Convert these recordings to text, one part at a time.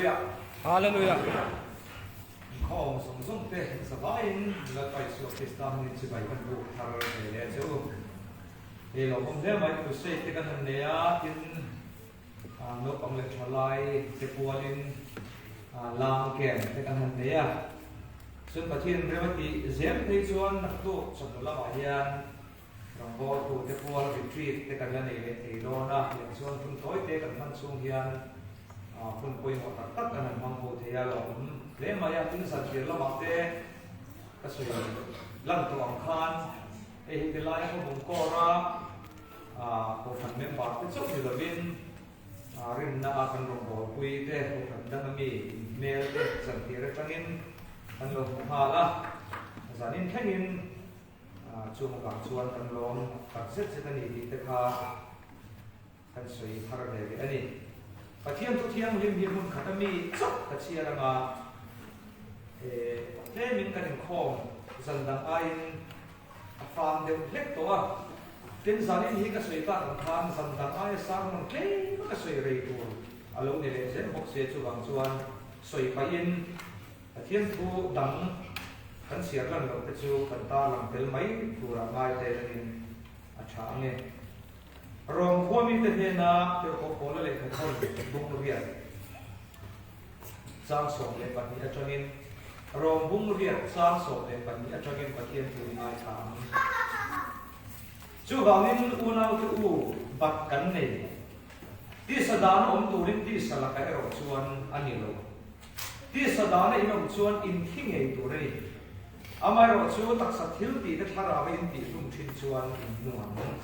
Hallelujah. Hallelujah. Inkhawm zawng zawng te zavaiin Lalpa Isua Krista hmingin chibai kan buk thar ve leh che u. Hei lawmawm hle mai crusade te kan han nei a, tin naupang leh thalai te pualin lang kem te kan han nei a. Chuan Pathian rem a tih zel phei chuan naktuk chawhnu lamah hian Rawngbawltu te pual retreat te kan la nei leh thei dawn a, tiang chuan hun tawi te kan hman chhung hian hun pawimawh tak tak kan han hmang ho thei a, lawmawm hle mai a, tin zantir lamah te ka sawi lan tawh ang khan hei heti laia khawbung kawra kohhran member te chauh ni lovin rinna a kan rawngbawlpui te kohhran danga mi inhmel te zantir atangin kan lo hmu nghal a, zanin thlengin Chung avang chuan kan lawm tak zet zet a ni tih te kha kan sawi thar ve leh a ni. Pathian thu thianghlim hi hmun khat ami chauh ka chhiar anga tlemin kan inkhawm zan dang aiin a fang deuh hlek tawh a. Tin, zanin hi ka sawi tak ang khan zan dang aia sermon tlem ka sawi rei tur a lo ni leh zel bawk sia chuvang chuan sawi pahin Pathian thu dang kan chhiar lan loh te chu kan tarlang tel mai turah ngai te langin a tha ang e. Rom khua mite hnena Tirhkoh Paula lehkha thawn bung riat chang 12 atangin Rom bung riat chang 12 atangin Pathian thu i ngaithla ang. Chuvangin unaute u bat kan nei. Tisa dana awm turin tisa lakah erawh chuan a ni lo. Tisa dana in awm chuan in thi ngei tur a ni. Amaherawh chu taksa thil tih te thlarau a in tih hlum thin chuan in hnung ang.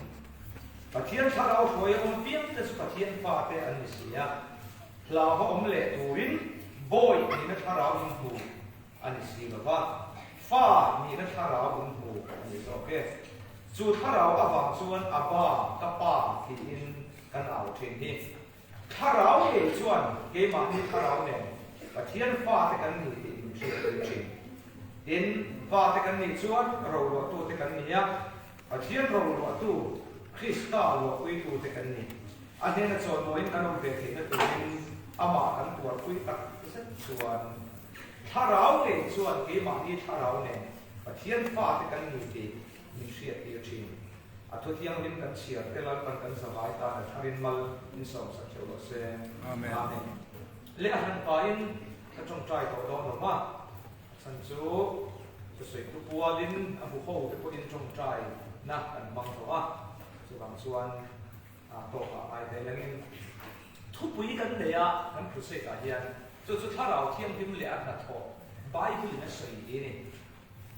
Pathian thlarau hruai a awm piang te chu Pathian fa te an ni si a. Hlauha awm leh turin bawi nihna thlarau in hmu a ni si lo va, fa nihna thlarau in hmu a ni zawk e. Chu thlarau avang chuan Abba, ka pa tiin kan au thin hi. Thlarau ngei chuan keimahni thlarau nen Pathian fate kan ni tih min hriattir thin. Tin, fate kan nih chuan roluahtute kan ni a, Pathian roluahtu, Krista luahpuitute kan ni. A hnena chawnmawiin kan awm ve theihna turin amah kan tuarpui tak zet chuan Thlarau ngei chuan keimahni thlarau nen Pathian fate kan ni tih min hriattir thin. A thu thianghlim kan chhiar te Lalpan kan zavai tan a tharin mal min sawmsak theuh rawh se. Amen. Amen. Leh a hran pahin ka tawngtai tawh dawn lo ma, a chhan chu thusawi thu pualin a hmu ho te pawhin tawngtai na kan hmang tawh a, chuvang chuan tawkah ngai ve langin thupui kan nei a, kan crusade ah hian chu chu thlarau thianghlim leh a hnathawh Bible in a sawi ni a ni.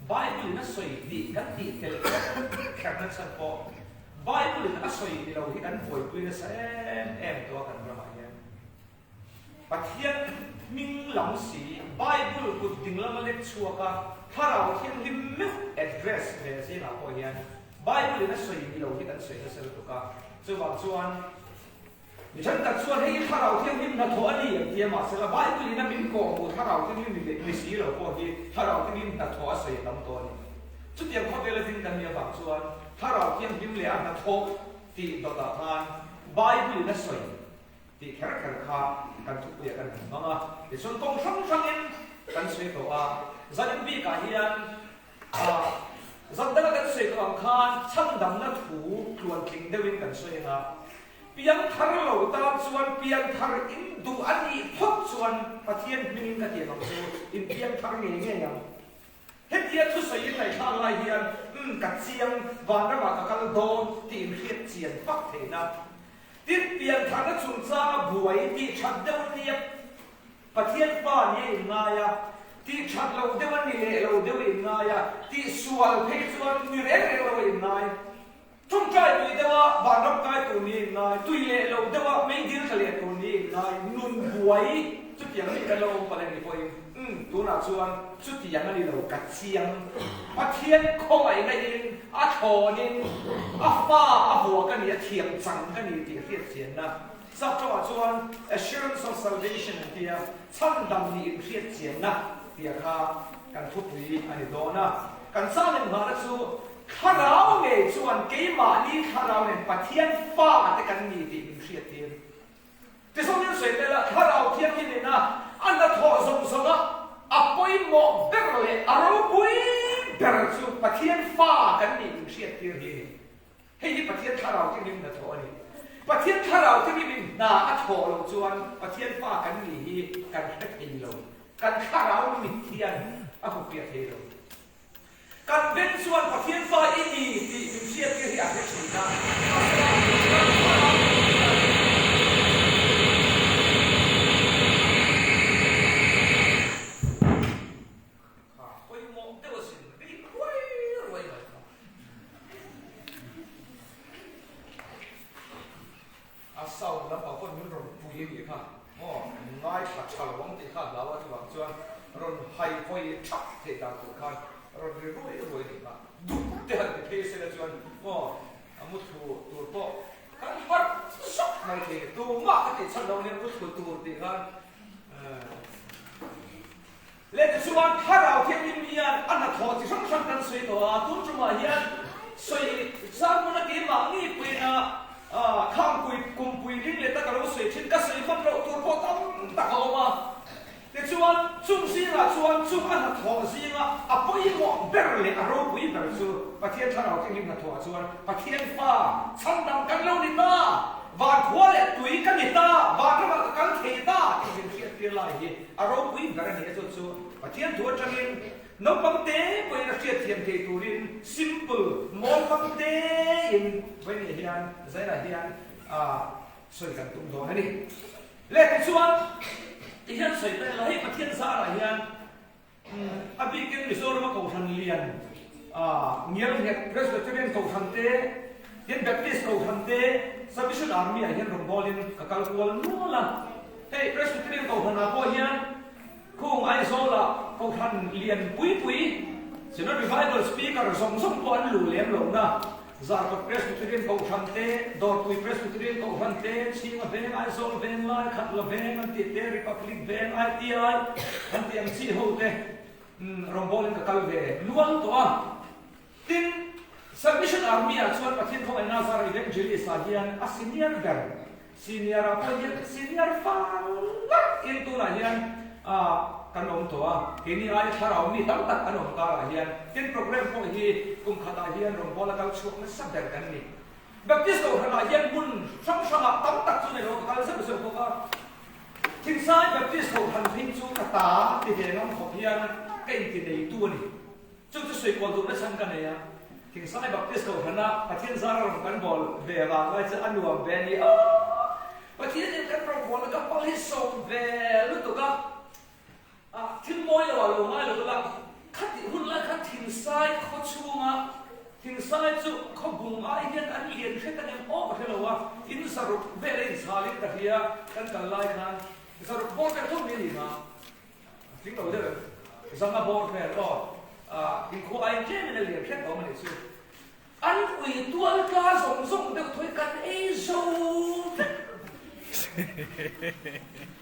Bible in a sawi tih kan tih tel kher nachhan pawh Bible in a sawi ni lo hi kan buaipui nasa em em tawh a kan ramah hian. Pathian hming lam si Bible kut ding lama lek chhuak a Thlarau Thianghlim meuh address ve zingah pawh hian Bible in a sawi ni lo hi kan sawi nasa lutuk a, chuvang chuan Mi thenkhat chuan hei hi Thlarau Thianghlim hnathawh a ni an ti a, mahsela Bible in a min kawhhmuh Thlarau Thianghlim ni si lo pawh hi Thlarau Thianghlim hnathawh a sawi tam tawh a ni. Chutiang khawvela ding kan nih avang chuan Thlarau Thianghlim leh a hnathawh tih dawtah khan Bible in a sawi tih kher kher kha kan thupuiah kan han hmang a, tichuan kawng hrang hrangin kan sawi tawh a, zanin bikah hian A zan danga kan sawi tawh ang khan chhandamna thu tluantling deuhin kan sawi ang a, piangthar lo tan chuan piangthar in duh a nih phawt chuan Pathian hmingin ka tiam ang chu in piangthar ngei ngei ang. Hetia thusawiin ngaihthlak lai hian umm ka chiang vanramah ka kal dawn tih in hriat chian vak theihna. Tin, piantharna chungchanga buai tih that deuh nia Pathian pa ni a inngai a, tih that loh deuh a ni leh lo deuh a inngai a, tih sual phei chuan ni reng reng lo a inngai. Tawngtai tui deuh a vanram kai tur ni a inngai, tui leh lo deuh a meidil tla leh tur ni a inngai, nun buai chutiang mi kan lo awm palh em ni pawhin, umm tunah chuan chutiang a ni lo ka chiang. Pathian khawngaihna in a thlawnin a fa a vua ka ni, a thiam chang ka ni tih hriat chianna Sakṭawngah chuan Assurance of Salvation an ti a, chhandam nih inhriatchianna tih kha kan thupui a ni dawn a. Kan chang inngahna chu Thlarau ngei chuan keimahni Thlarau nen Pathian fate kan ni tih min hriattir. Tisawn in sawi tel a, Thlarau Thianghlim ina. Thlarau Thianghlim hnathawh a ni. Pathian Thlarau Thianghlimin hna a thawh loh chuan Pathian fa kan nih hi kan hre thei lo. Kan thlarau mit hian a hmu piah thei lo. Kan beng chuan Pathian fa i ni tih min hriattir hi a hre thin a, mahsela kan thlarau mit hian. Kha pawimawh deuh asin ri ruai ruai mai kha. A sound lampang pawh min rawn pui a nih kha maw, ngaithla tha lo ang tih kha a hlau a, chuvang chuan rawn hai hawi thap theih dan tur khan rawn ri ruai ruai a nih kha. Dup te han ti phei sela chuan maw a muthlu tur pawh kan harh zawk mai thei tumah ka tih chhan lo nia muthlu tur tih khan. Leh tichuan Thlarau Thianghlim hian a hnathawh chi hrang hrang kan sawi tawh a, tun tumah hian sawi zan hmun a keimah ngei pawhin a khangpui kumpui ring leh tak a lo sawi thin, ka sawi hman loh tur pawh tam tak a awm a. Tichuan chung zingah chuan chung a hnathawh zinga a pawimawh ber leh a ropui ber chu Pathian Thlarau Thianghlim hnathawhah chuan Pathian fa chhandam kan lo ni ta, van khua leh tui ka ni ta, vanramah ka kal thei ta tih min hriattir lai hi A ropui ber a ni a, chu chu Pathian thu atangin naupang te pawhin a hriatthiam thei turin simple, mawlmang tein vawiinah hian zainah hian sawi kan tum dawn a ni. Leh tichuan tihian sawi ta ila hei Pathian zarah hian a bikin Mizorama Kohhran lian Ngialnghet Presbyterian Kohhran te, tin Baptist Kohhran te, Salvation Army ah hian rawngbawlin ka kal kual nual a. Hei Presbyterian Kohhranah pawh hian khung Aizawlah Kohhran lian pui pui Synod Revival Speaker zawng zawng pawh an luh lem lohna Zarkawt Presbyterian Kohhran te, Dawrpui Presbyterian Kohhran te, Chhinga Veng, Aizawl Veng, Laikhatla Veng an tih te, Republic Veng, ITI an tih ang chi ho te rawngbawlin ka kal ve nual tawh a. Tin, Salvation Army-ah chuan Pathian khawngaih Nazar Evangelist ah hian a senior ber, senior ah pawh hian senior fal lak in tunah hian kan awm tawh a, keini aia thlarau mi tam tak kan awm karah hian tin program pawh hi kum khatah hian rawngbawla kal chhuak nasa ber kan ni. Baptist Kohhranah hian hmun hrang hrangah tam tak chu nei lo ka kal zeuh zeuh bawk a, Thingsai Baptist Kohhran phei chu ka ta ti ve ngam khawp hian ka inti neitu a ni. Chu chu sawi kual duhna chhan ka nei a, Thingsai Baptist Kohhrana Pathian zara rawn kan bawl ve vang lai chu a nuam ve a ni a, Pathian in kan rawn bawlna ka pal hi sawm ve lutuk a, ah thil mawi lo ah lo ngai lo ila, khatih hun lai khan Thingsai khaw chhunga Thingsai chu khaw bung ai hian an lian hret a ngem aw ka hre lo a, in zaruk vel a inchhalin ka hria kan kal lai khan zaruk bawr vel thawm hi a ni kha. Tling lo deuh em? Zanga bawr hmel aw. Ah, inkhua aiin tlem in a lian hret awm a nih chu. An ui tual tla zawng zawng deuh thawi kan ei zo vek.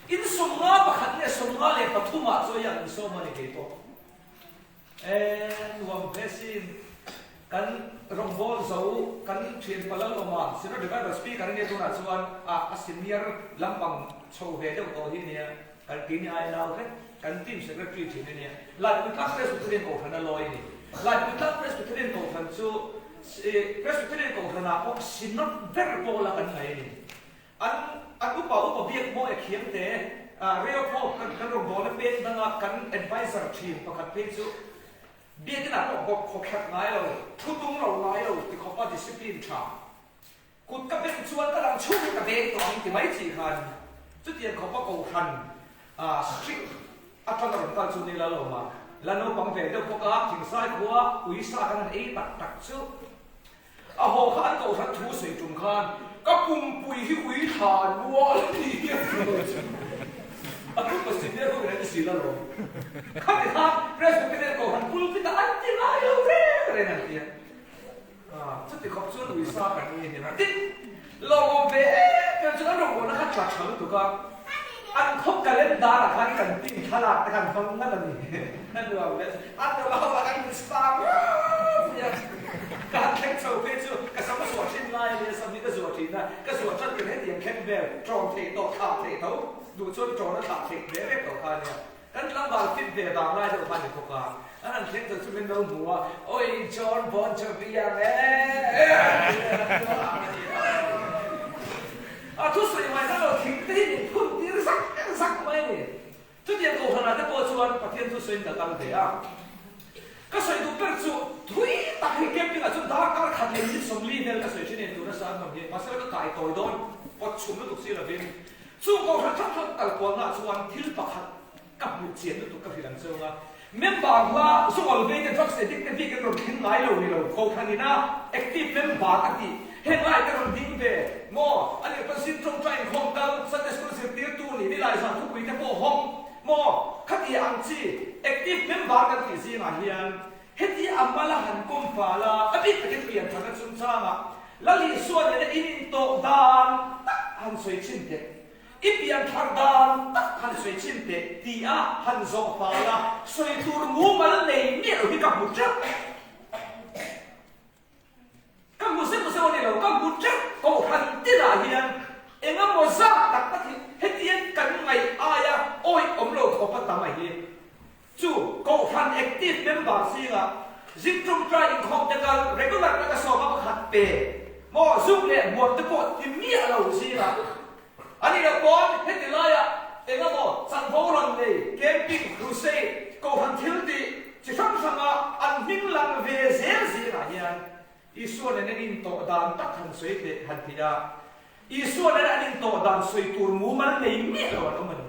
In 50 pakhat leh 53 ah chuan i ang sawm a ni kei pawh. E, nuam hle sin. Kan rawngbâwl zo, kan ṭhian palal awma Synod Revival Speaker nge tunah chuan a a senior lampang chho ve deuh tawh hi nia, kan keini ai nau hlek, kan team secretary ṭhin a nia. Laipui Tlang Presbyterian Kohhran a lawi a ni. Laipui Tlang Presbyterian Kohhran chu Presbyterian Kohhranah pawh Synod ber pawla kan ngaih a ni. An an upa upa biak maw e khiam te Rio pawh kan kan rawngbawlna peng danga kan adviser thin pakhat phei chu biakinah pawh bawk khawkherh ngai lo, thu tung lo ngai lo ti khawpa discipline tha. Kut ka beng chuan ka dang chhungin ka beng tawh ang ti mai chi khan chutiang khawpa kohhran strict atanga rawn kal chu ni la lo ma la naupang ve deuh bawk a, thingsai khua uisa kan han ei tak tak chu A haw kha an kohhran thu sawi tum khan ka pumpui hi ui thla rual a ni hi a ti lo chu. A thu ka senior ho in an zil alawm. Khati kha Presbyterian kohhran pulpit ah an ti ngai lo reng reng an ti a. Chuti khawp chuan ui sa kan ni a ni. Tin, lawmawm ve em em chuan an rawngbawlna kha tla tha lutuk a. An khaw calendar ah khan kan team thlalak te khan hmang ngat a ni. A nuam ve. An lo ho ah kan star ruau mai a. Ka han thleng chho phei chu ka sam a zuah thin lai a nia, sam hi ka zuah thin a, ka zuah tan tir hetiang thleng vel, ṭawng theih tawh, thlah theih tho, duh chuan ṭawn a thlah theih ve vek tawh kha a nia. Kan tlangval fit ve vang lai deuh kha a ni bawk a, an han thleng chho chu min lo hmu a, Awi John Bon Jovi ang e! A thusawi ngaihna lo thing te hi min phun tir zak zak mai a ni. Chutiang kohhranah te pawh chuan Pathian thusawiin ka kal ve a. Ka sawi duh ber chu thui tak hi camping ah chuan darkar khat leh minute 40 vel ka sawi thin a ni tuna sa an awm hi. Mahse ka kai tawi dawn pawt chhum lutuk si lovin chung kohhran hrang hrang kal kualna ah chuan thil pakhat ka hmuh chian lutuk ka hrilh ang cheu nga. Member hla zungawl vei te drugs addict te bik an rawn thleng ngai lo ni lo kohhran ina active member a tih heng lai te rawn ding ve maw a nih pawn sin tawngtai inkhawm kal Sunday school zirtirtu nih nilai zan thupui te pawh hawng maw khati ang chi active member kan tih zingah hian heti a mala han kawm fal a a bik takin pianthana chungchangah Lal Isua nena in intawh dan tak han sawi chhin teh. I pian thar dan tak han sawi chhin teh ti a han zawh fal a, sawi tur mumal nei miah lo hi ka hmu teuh. Ka hmu zeuh zeuh a ni lo, ka hmu teuh. Kohhran tinah hian eng emaw zat tak tak hi hetiang kan ngaih aia awih awm lo khawp a tam a hi. Chu Kohhran active member zingah zing ṭawngṭai inkhawm te kal regular taka sawma pakhat pe maw zuk leh hmuam te pawh ti miah lo zingah a nih loh pawn heti laiah eng emaw chanvo rawn nei camping, crusade, Kohhran thil tih chi hrang hranga an hming lang ve zel zingah hian Isua nen an intawh dan tak han sawi teh han ti a, Isua nena an intawh dan sawi tur mumal nei miah lo an awm a ni.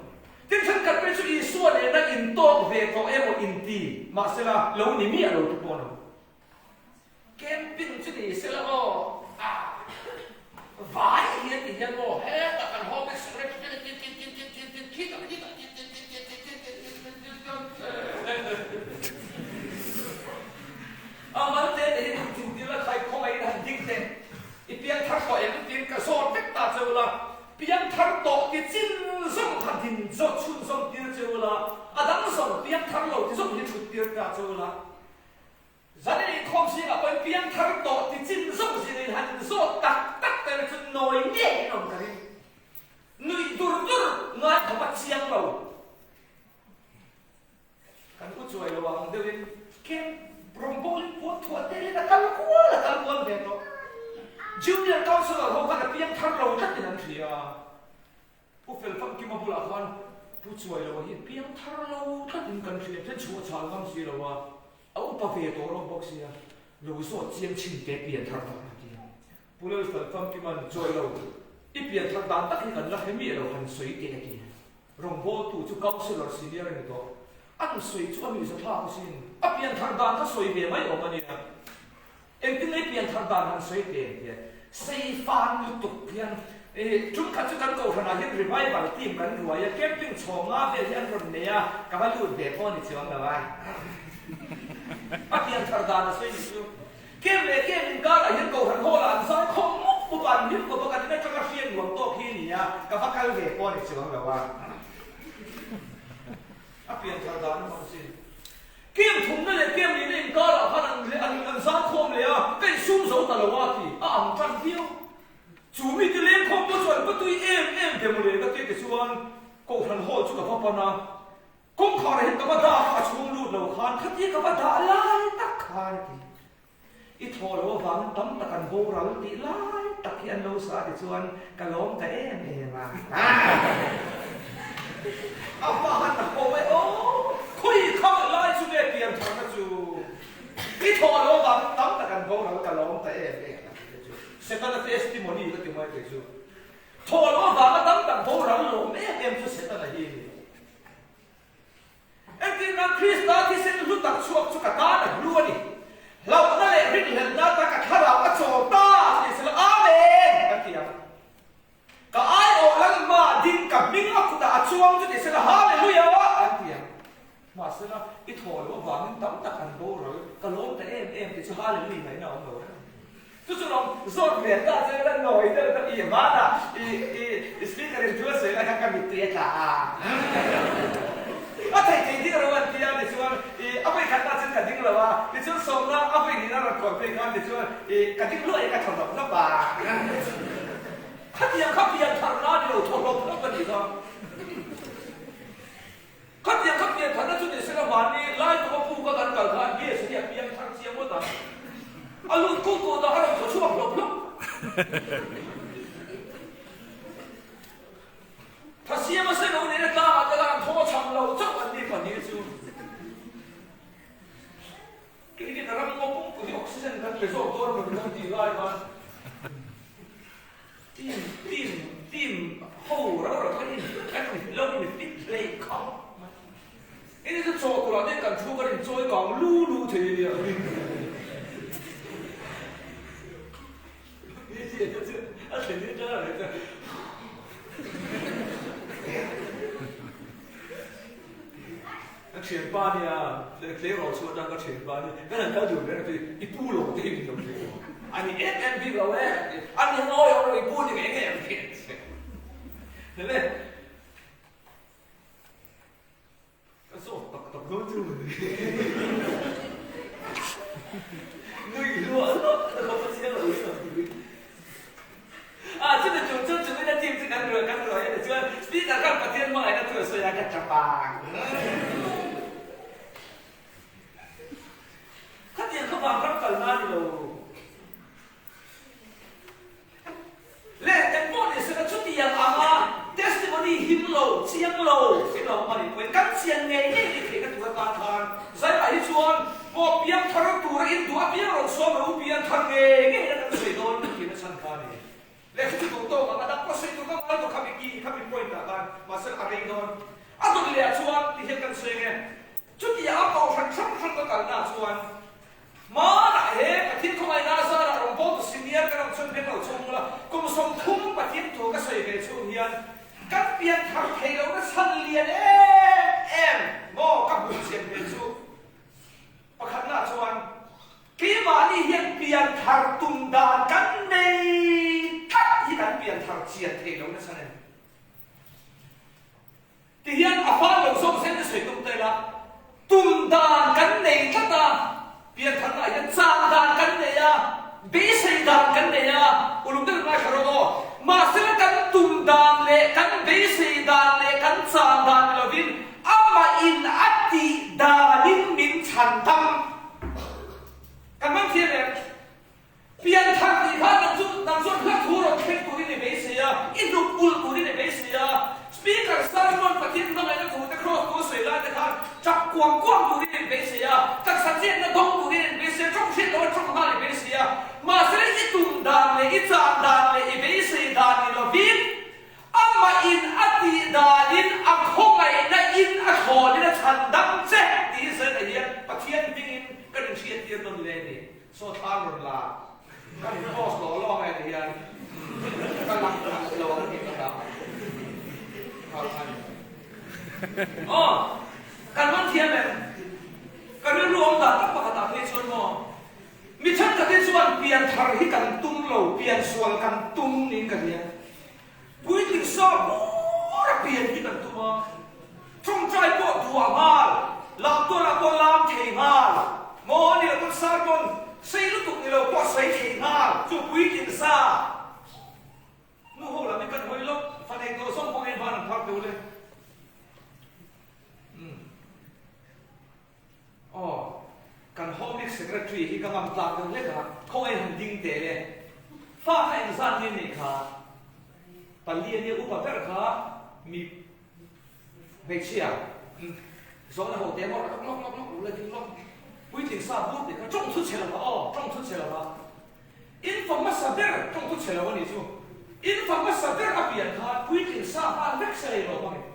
Tin, thenkhat phei chu Isua nena intawk ve tawh emaw inti, mahsela lo ni miah lo te pawh an awm. Camping chu ni sela aw, ah, vai hian ti hian maw hetah kan haw bik sak reng tin tin tin tin tin tin tin khitah khitah tin tin tin tin tin tin tin tin tin tin tin tin A mal te te hi tum tum tir la khai khawngaihin han ding teh. I piang thar tawh em tiin ka zawt vek ta che ula, piang thar tawh ti chin zawng kha din zawt chhun zawng tir che ula, a dang zawng piang thar lo ti zawng hi thut tir ta che ula, zanin inkhawm zingah pawhin piang thar tawh ti chin zawng zingin han inzawt tak tak te chu nawi ngei in awm ka ring. Nuih dur dur ngai khawp a chiang lo. Kan u chuai lo ang deuhin camp rawngbawlin puan thuah telin a kal kual a kal kual ve tawh. Junior Councillor ho khan a piang thar lo tlatin an hria. Pu Felfamkima bulah khan Pu Chuai lo hi piang thar lo tlatin kan hria, then chhuah chhal ngam si lo a, a upa ve tawh rawk bawk sia, lo zawt chiang chhin te pian thar tak a ti a. Pu Lalfelfamkima'n Chuai lo, i pian thar dan tak hi kan la hre miah lo han sawi teh a ti. Rawngbawltu chu Councillor Senior a ni tawh. A nusawi chu a nuihza thlak asin. A pianthar dan kha sawi ve mai awm a nia. Engtin nge pianthar dan han sawi te ang tia sei fan lutuk hian ih tum khat chu kan kohhranah hian revival team kan ruai a, camping chhawm nga vel hi an rawn nei a, ka va lut ve pawh a ni chuang lo a. A pianthar dan a sawi ni chu. Kem leh kem inkarah hian Kohhran Hall ah an zai khawm mup mup a, an hlim khawp a, kan in atanga hriat nuam tawk hi a ni a, ka va kal ve pawh a ni chuang lo a. A pian thar dan a hmang sin. Kem thumna leh kem nihna inkarah khan an an an zai khawm leh a, ka insum zo ta lo a ti a ang tan viau. Chu mite leng khawm pawh chu an va tui em em ve mawle ka tia tichuan Kohhran Hall chu ka va pan a, Kawngkhar hi ka va dah kha a chhung lut lo khan khatia ka va dah lai tak khan a ti. I thaw lo avangin tam tak an boral tih lai tak hi an lo sa tichuan ka lawm ta em em a. A hma han a haw e aw, khawi kha lai chu nge pian tharna chu. I thaw lo avangin tam tak an boral ka lawm ta em em a tih te chu. Setana testimony ka ti mai kei chu. Thaw lo avanga tam tak boral lawm em em chu Setana hi a ni. Engtin nan Krista thisen hlu tak chhuak chu ka tan a hlu a ni. Hlauhna leh rinhlelhna ata ka thlarau a chawl ta tih sela Amen! Kan ti ang. Ka aiawh Lalma ding ka hming a kutah a chuang chu tih sela Hallelujah! Kan ti ang. Mahsela i thaw loh avangin tam tak an boral, ka lawm ta em em tih chu Hallelujah ngaihna a awm lo reng. Chu chu lawm zawt ve ta che la nawi deuh deuh i hmanah i i speaker in thu a sawi lai khan ka mittui a tla a. A theih theih ding ro an ti a tichuan i a vawi khat na chuan ka ding lo a tichuan sawmna a vawi hnihna rawn kawn phei khan tichuan i ka ding luah i ka thaw hlawp hlawp a. Khatiang kha pian thar na ni lo thaw hlawp hlawp a nih kha. Khatiang kha pian. pe zawk dawn emaw kan tih lai khan team team team ho rau rau khan in kan lo in fit hlei khawp mai. Ini chu chaw turah te kan thu kan inchawi kang lu lu thei a nia. A thlen hi atanga reh chuan Ka thianpa nia, tleirawl chhuah atang ka thianpa nia, kan han kal dun reng a ti, i pu lo te hi min lo hrilh lo. A ni em em bik lo e, a ni ngawi awm lo, i pu ni ngei ngei ang che. Hle. Ka zawt tak tak dawn chu ni. Nui hluah hluah ka khawp a chiang lo hi ang tih. Ah chumi chung chu chumi na team chu kan ruai kan ruai a ni chuan speaker khan Pathian hmangaihna thu a sawi a ka tap ang. Khatiang kha vang ram kalna a ni lo. Leh engpawh ni sela chutiang anga testimony him lo, chiang lo in lo awm a nih pawhin kan chian ngei ngei ni theihna tur atan khan Zaiah hi chuan pawh piang thar tura induh apiang rawn sawm ro piang thar ngei ngei na kan sawi dawn kan tihna chhan kha a ni. Lehkha chu duh tawk ang a dang pawh sawi tur ka ngai tawh khami ki khami point ah khan mahse a rei dawn. A dawt leh ah chuan ti hian kan sawi ange chutiang a kohhran hrang hrang ka kalna ah chuan Hmanah he Pathian khawngaihna a zarah rawn bawl tu senior ka ram chuan beng lo chhung ula, kum 30 Pathian thu ka sawi ve chhung hian kan pian thar thei lohna chhan lian em em maw ka hmuh chian ve chu. Pakhatna chuan keimahni hian pian thar tum dan kan nei tlat hi kan pian thar chian thei lohna chhan a ni. Tihian a fal lo zawk zel te sawi tum ta ila, tum dan kan nei tlat a, piantharna ah hian chang dan kan nei a, beisei dan kan nei a, uluk deuhin ngaithla rawh aw. Mahsela kan tum dan leh kan beisei dan leh kan chang dan ni lovin amah in a tih danin min chhan dam. Kan hmang thiam em? Pianthar tih kha nang chu nang chuan hla thu rawn thleng turin i beisei a, i hnuk ulh turin i beisei a. Speaker sermon Pathian hmangaihna thu te cross tur sawi lai te khan chak kuang kuang turin i beisei a, taksa chetna dawng turin i beisei a, tawng hriat loha tawng nghal i beisei a. Mahse i tum dan leh i chan dan leh i beisei dan ni lovin amah in a tih danin a khawngaihna in a thlawnin a chhan dam che tih zeta hian Pathian hmingin kan inhriattir nawn le a ni. Saw thlan rawn la, ka in post lawh lawh angai ti hian ka lang khat lo ang tih ka hlau. Hau khan. Aw, kan man thiam em? Ka rilru awm dan tak pakhat ah phei chuan maw, mi thenkhat hi chuan pian thar hi kan tum lo, pian sual kan tum niin ka hria. Puitling sa bur a pian hi kan tum a, tawngtai pawh duah nghal, lam tuarah pawh lam thei nghal, maw a ni lo pawn sermon sei lutuk ni lo pawh sawi thei nghal, chu puitling sa nu ho lam hi kan hawi lawk, fa nei tawh zawng pawh ngei hman an phar deuh le. Umm. Aw, kan Home League Secretary hi ka ngam tlak deuh hlek a, khawngaih han ding teh le. Fa kha engzat nge nei kha? Pali ania upa ber kha mi hmeichhia zawhna ho te maw lawk lawk lawk lawk la ding lawk. Puitling sa bur tih kha tawng thu chhe lo va aw, tawng thu chhe lo va. In fa hmasa ber tawng thu chhe lo a nih chu. In fa hmasa ber a pian khan puitling sa nghal vek se lei lo hmangin.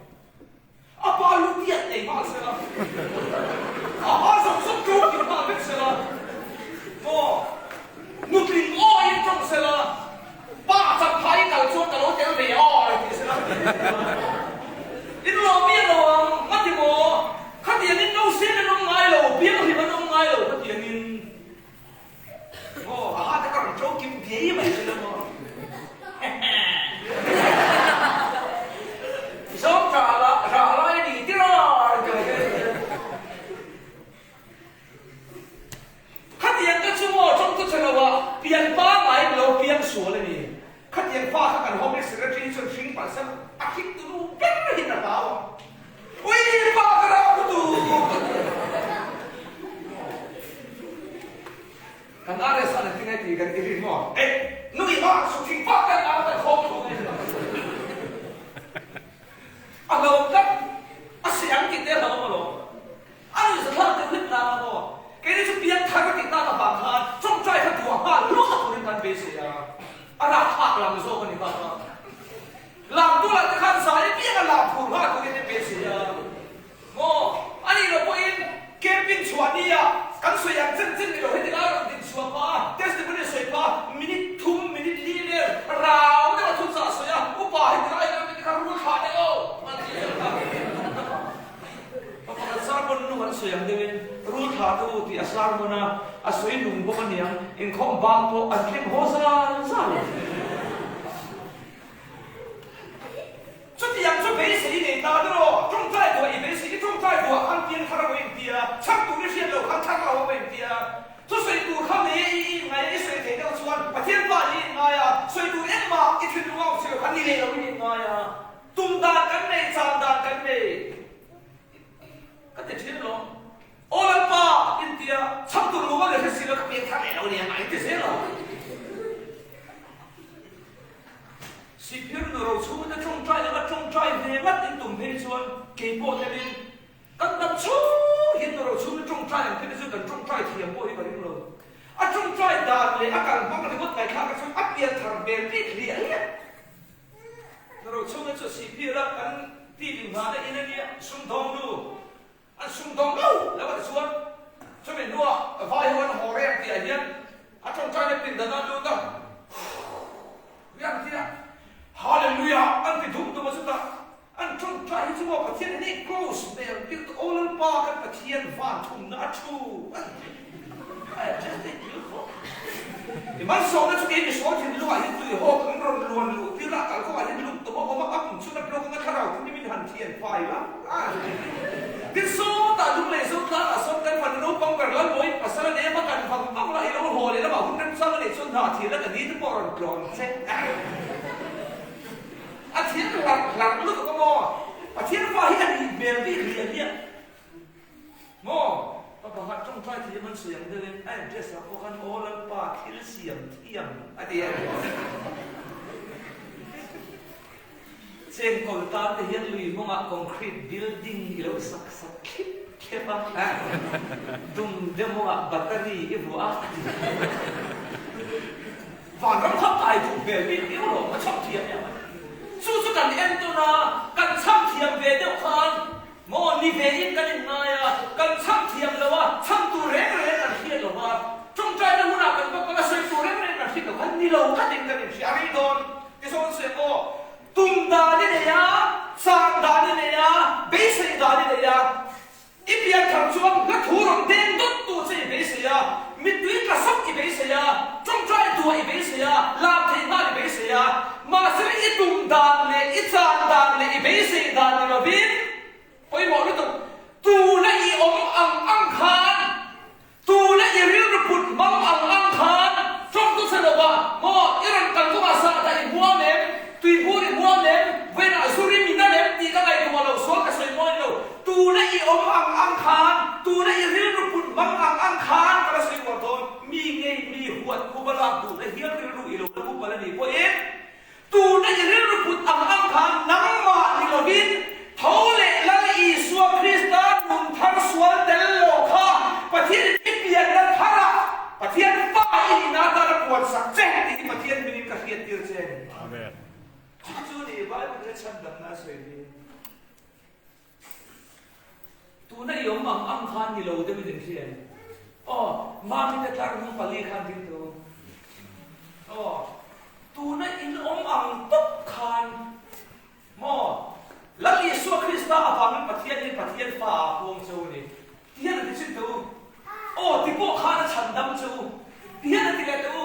A pa lu tiat nei nghal sela, a ha zawk zawk ṭo kim nghal vek sela, maw nutling awiin ṭawng sela, pa chapphai kal chuan ka lo tel ve awi tih sela. In lo miah lo ang, ngati maw? Khatiangin no sen an awm ngai lo, pianghlim an awm ngai lo khatiangin. Maw, a ha te ka rawn ṭo kim biai mai sela maw? Zawng ṭah la, rah lai a ni tir a, rawn ti mai hian. Khatiang te chu maw ṭawng chu che lo a, pian pangngai ni lo, piang sual a ni. Khatiang fa kha kan Home Secretary chuan hring palh sela, a hring tunu ber hian a hlau ang. Ui pa ka rah pu tu! Kan RS an ti ngai ti kan ti rin maw? Eh, nui ha su thing pa kan ang kan khawm thu ngai A lo tlat a si ang ti te lo ma lo. A nui sa thlang te hlit na ma maw? Kei ni chu piang thar ka ti ta ka vang khan tawngtai kha duh. sawi ang deuhin rul thlah te u tih a sermon a, a sawi nung bawk aniang, inkhawm bang pawh an thleng haw zal zal a. Chutiang chu beisei i nei ta rawh, tawngtai duah i beisei, i tawngtai duah khan pian thar a vawi intia, chhak tur i hriat loh khan thar lo a vawi intia, thusawi tur kha nei i inngai a, i sawi thei deuh chuan Pathian pa i inngai a, sawi tur engmah i thinlung a awm si lo khan ni leh lo in inngai a, tum dan kan nei, chan dan kan nei ka ti thin lo. Aw Lalpa intia, chhak tur lung a leh hre si lo ka pian thar leh lo nia, a inti zel a. Sihphir nu ro chhungte tawngtai laka tawngtai ve ngat in tum phei chuan kei pawh telin kan dam chhung hian nu ro chhungte tawngtai ang phei te chu kan tawngtai thiam pawh hi ka ring lo. A tawngtai dan leh a kal hmang ringawt ngaihthlak ah chuan a pian thar hmel bik hliah hliah. Nu ro chhungte chu Sihphir a kan tih inghahna in a nia, sumdawng nu An sumdawng lo lo a ti chuan chumi hnuah vai ho an haw reng tih ah hian a tawngtaina pindan a lut a, Riang tia Hallelujah an ti dum dum a chutah an tawngtai hi chu maw Pathian hi ni close hmel bik tawh aw Lalpa kan Pathian van thumna a thu an ti a just a beautiful i malsawmna chu kei misual thinlungah hian tui hawk an rawn luan luh tir a kalkawngah hian lung tum a awm a a kum chhun a block anga thlarau thim hi min han thian fai la. Tin sawtah lung leh zo tlangah sawn kan fanu naupang ber Lalbawiin pasal a nei a, va kan vang vang la, i lo haw leh lamah hun remchang a neih chuan hna thian a ka ni te pawh a rawn tlawn che. A thian hlarh hlarh lutuk a maw? Pathian fa hi a nih hmel bik hliah hliah maw? Pa pakhat tawngtai thiam an sawi ang deuhin a address ah pawh khan Aw Lalpa thil siam thiam a ti a. Chengkawl tan te hian lui mawngah concrete building i lo sak sak thlip thlep a, dum de mawngah battery i vuah a ti. Vanram kha kai duh hmel bik viau lo, a chham thiam em a. Chu chu kan entawn a, kan chham thiam ve deuh khan maw ni ve in kan inngai a, kan chham thiam lo a, chham tur reng reng kan hriat lo va, tawngtaina hunah kan va kal a, sawi tur reng reng kan hriat lo khan ni lo tlatin kan inhria a rei dawn. Tichuan sawi maw, tum dan i nei a, chang dan i nei a, beisei dan i nei a. I pian thar chuan hla thu rawn deng dawt tu che i beisei a, mittui tla sawk i beisei a, tawngtai duah i beisei a, lam theih nghal i beisei a. Mahse i tum dan leh i chan dan leh i beisei dan ni lovin pawimawh lutuk, tuna i awm ang ang khan Tuna i rilru put hmang ang ang khan tawngtu che lo va, Maw, i rawn kal kawngah sahdah i hmuam em? Tuibur i hmuam em? Vawiinah zu rim i nal em? tih ka ngaihtuah lo, sual ka sawi mawi lo. Tuna i awm ang ang khan, tuna i rilru put hmang ang ang khan ka la sawi uar dawn. Mi ngei mi huat khup a lak duhna hial rilru i lo la pu palh a nih pawhin, Tuna i rilru put ang ang khan nangmah ni lovin tho leh Lal Isua Krista nun thar sual tel lo kha Pathianin i pianna tharah Pathian fa i nihna atan a puansak che tih hi Pathian hmingin ka hriattir che a ni. Amen. Chu chu ni Bible-in a chhandamna a sawi hi. Tuna i awm ang ang khan ni lo deuhin in hria em? Aw, Mami te tlar hnung pali khan ding tawh u. Aw, tuna in awm ang tawp khan maw? Lal Isua Krista avangin Pathian hi Pathian fa ah a puang che u ni. Ti hian a ti chhin teh u. Aw, ti pawh khan a chhan dam che u. Ti hian a ti leh teh u.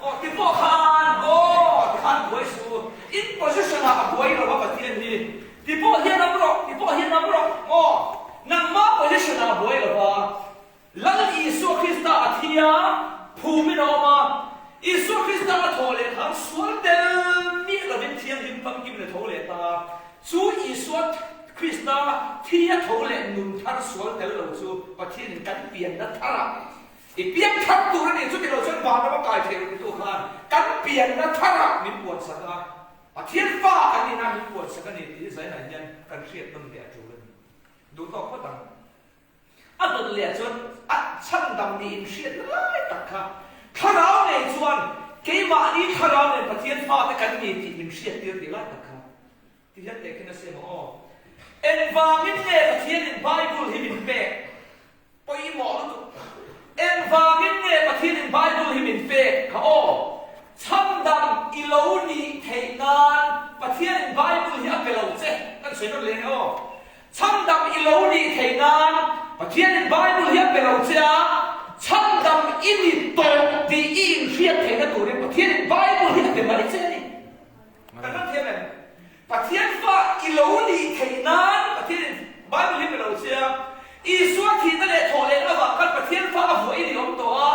Aw, ti pawh khan, aw, ti khan buai suh u. In position ah a buai lo a Pathian hi. Ti pawh hian am rawh, ti pawh hian am rawh. Aw, nangma position ah a buai lo va. Lal Isua Krista a thi a, phumin a awm a. Isua Krista a thawh leh khan sual tel miah lovin thianghlim famkimin a tho leh ta a. Chu Isua Krista thi a tho leh nun thar sual tel lo chu Pathianin kan pianna tharah i piang thar tur a ni. Chuti lo chuan vanram a kai theih run tu khan kan pianna tharah min puansak a, Pathian fa kan nihna min puansak a ni tih hi zainah hian kan hriat nawn leh a tul a ni. Duh tawk phawt ang. A dawt leh chuan a chhandam niin hriatna lai tak kha thlarau nei chuan keimahni thlarau nen Pathian fate kan ni tih min hriattir tih lai tak kha ti hian tehkhin a siam ang aw. Engvangin nge Pathianin Bible hi min pek? Pawimawh lutuk. Engvangin nge Pathianin Bible hi min pek kha aw? Chhandam i lo nih theih nan Pathianin Bible hi a pe lo che kan sawi nawn leh nge aw. Chhandam i lo nih theih nan. Pathianin Bible hi a pe lo che a, chhandam i ni tawh tih i inhriat theihna turin Pathianin Bible hi a pe mai che a ni. Kan hman thiam em? Pathian fa i lo nih theih nan Pathianin Bible hi pe lo che a, Isua thihna leh thawh lehna avang khan Pathian fa a vuah i ni awm tawh a,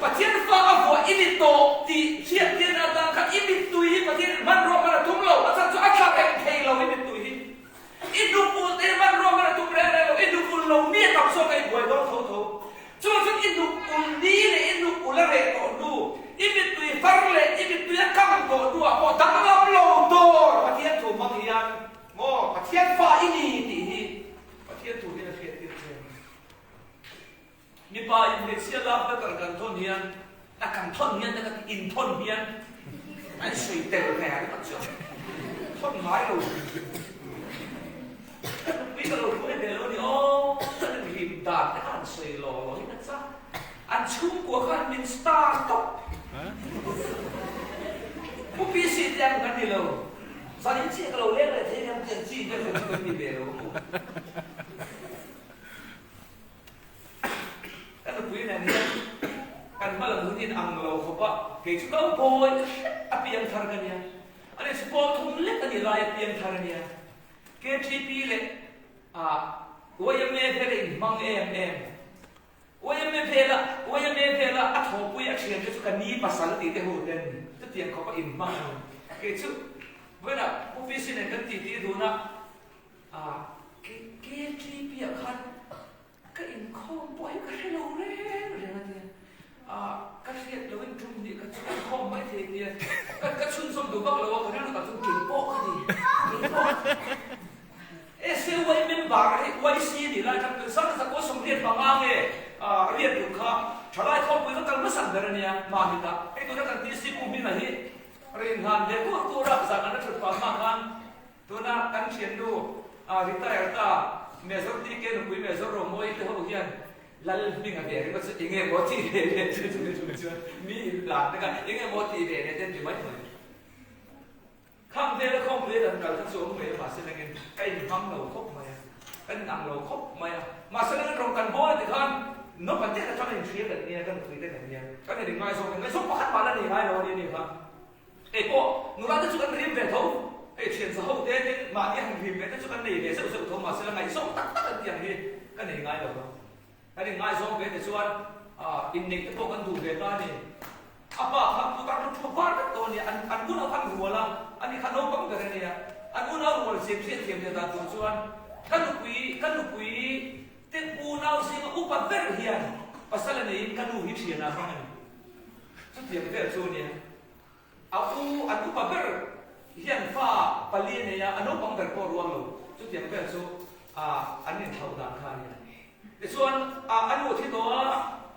Pathian fa a vuah i ni tawh tih hriattirna atan khan i mittui hi Pathianin hmanrua hman a tum lo, a chhan chu a thla reng thei lo i mittui hi. I hnukul te hmanrua hman a tum reng reng lo, i hnukul lo mi a tam zawk a i buai dawn tho tho. Chuvang chuan i hnukul ni leh i hnukul a reh tawh hnu, i mittui far leh i mittui a kang tawh hnuah pawh danglam lo dawr Pathian thu hmang hian maw Pathian fa i ni tih hi Pathian thu hian a hriattir che a ni. Mipa in hmeichhia lak na kal kan thawn hian a kan thawn hian ka ti in thawn hian an sawi tel ve a ringawt chuan thawn ngai lo ka nupui ka lo hruai ve lo ni aw kan in hlim dan te kha an sawi law law hi ka chak an chhungkua khan min star tawp Pu PC te ang kan ni lo zanin chiah ka lo leng leh thei ang tiang chi vel chu kan ni ve lo maw. Ka nupui nen hian kan hma lam hun in ang lo khawp a, kei chu naupawi ka hrep a piang thar ka nia, ani chu pawl thum lek a nih lai a piang thar a nia, KTP leh yma vel a inhmang em em, yma vela yma vela a thawhpui a thian te chu ka ni pasal tih te ho te an ni, chutiang khawp a inhmang a ni, kei chu vawiinah Pu PC nen kan titi dun a, KTP ah khan ka inkhawm pawh hi ka hre lo reng reng a tia, ka hriat loin tum nih ka chu inkhawm mai thei tia, ka chhunzawm duh vak lo a, ka rilru tak chuan kei pawh ka ni, kei pawh SAY member hi YC a nih lai khan zar zak aw 85 nge riat duh kha thalai khawmpui ka kal hmasak ber a nia, mahni-ah hei tuna kan TC Pu Hminga hi rinhlan ve kur kur a zan an la thut pah hma khan Tuna kan thiannu retire ta Major TK nupui Major Romawi te ho hian Lal hminga ve ringawt chu enge maw tih ve leh chu chumi chung chuan mi in plan vek a, enge maw tih ve leh te an ti mai mai. Khang vela khawmpui a kan kal kha chu awm ngei a mahse nangin ka inhmang lo khawp mai a, kan inang lo khawp mai a, mahse nangin rawn kan hawn a ti khan naupang te atanga inhria kan nia, ka nupui te kan nia, kan in ngaizawng in ngaizawng pakhat mah la nei ngai lo a ni a ni kha. Kei pawh nula te chu kan rim ve tho, hei thian za ho te tin mahni han rim ve te chu kan nei ve zeuh zeuh tho mahse la ngaihzawng tak tak an tih ang hi ka nei ngai lo va. Kan inngaizawng ve te chuan inneih te pawh kan duh ve ta a ni. A pa kha putar lu thu var vek tawh a ni, an an unau khan rual a, ani kha naupang ber a nia, an unau rual zir hriat thiam leh dan tur chuan ka nupui ka nupui te unau zinga upa ber hian pasal a neiin ka nu hi thianah hmang a ni. Chutiang vel chu a nia. A u, an upa ber hian fa pali a nei a, a naupang ber pawh ruang lo. Chutiang vel chu an inthlauh dan kha a nia. Tichuan, a nu a thi tawh a,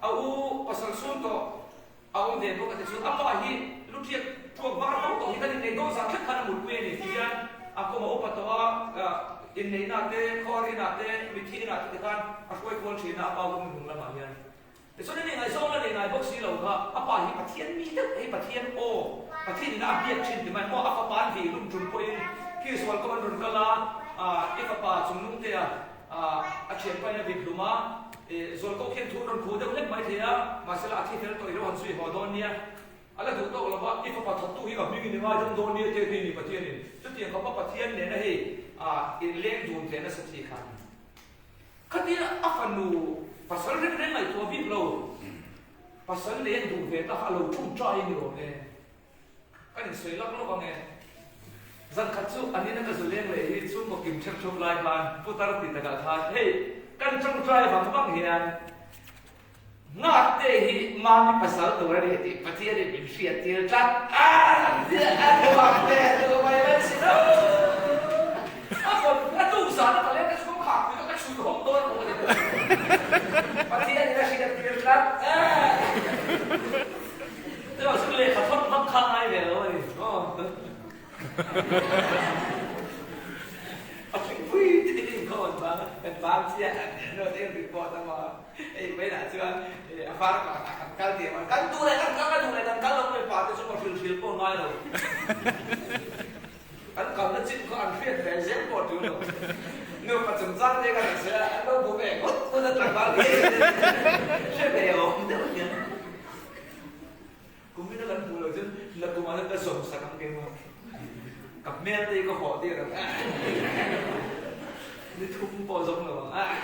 a u pasal chhung tawh a awm ve bawk a. Tichuan, a pa hi lu ṭiak ṭuak var ho tawh hi kan inneih dawn zan thleng khan a mutpui a ni. Tihian a kum a upa tawh a, inneihna te, khuarinah te, mitthi inah te tikhan a hruai kual ṭhin a, a pa hun hnung lamah hian. Tichuan a ni ngaihzawng la nei ngai bawk si lo kha, a pa hi Pathian mi deuh hei Pathian aw, Pathian ina a biak thin ti mai maw, a fapa an vih hlum tum pawhin khi sual kawm an rawn kal a, i fapa chungnung te a a thianpa in a vit hlum a, zual kawk hian thu an rawn khuh deuh hlek mai thei a, mahsela a thi fel tawh i lo han zui haw dawn nia, a la duh tawk lo va, i fapa thattu hi ka hming in i ngaidam dawn nia te ti ni Pathian in, chutiang khawpa Pathian nena hei inleng dun ve nasa chi kha a ni. Khatia a fanu pasal reng reng ngaihtuah bik lo, pasal nei an duh ve ta kha a lo ṭawngṭai a ni awm e. Kan insawi lak lawk ang e. Zan khat chu an ina ka zu leng leh hi chhungkaw kim ṭhep ṭhup lai khan putar ti takah khan hei kan ṭawngṭai vang vang hian Nghakte hi Mami pasal tur a ni tih Pathianin min hriattir tlat a, Nghakte chu mai mai si lo. A kawt a tuk zan a paleng ka chhung khak pui ka chhui hawng dawn maw ka ti bawk. Pathianin a hriattir tlat a. Chuvang chu lehkha thawt vak kha ngai ve lo a ni. A thingpui te in ka awn vang a, kan vang chiah a, note en report a maw. Hei vawiinah chuan a far pakhatah kan kal tih a, kan duh leh kan kal, ka duh leh kan kal lo mai pa te chu ka hrilh hrilh pawh ngai lo. Kan kalna chin kha an hriat ve zel pawh tul lo. Nupa chungchang te ka rawn sawi a, an lo bu ve ngawt ngawt a tlangval te hre ve awm deuh hian. Kum ina kan hmuh loh chuan la kum ah hian ka zawm sak ang keimah. Ka hmel te hi ka hawh tir ang. Ni thum pawh zawm lo ang.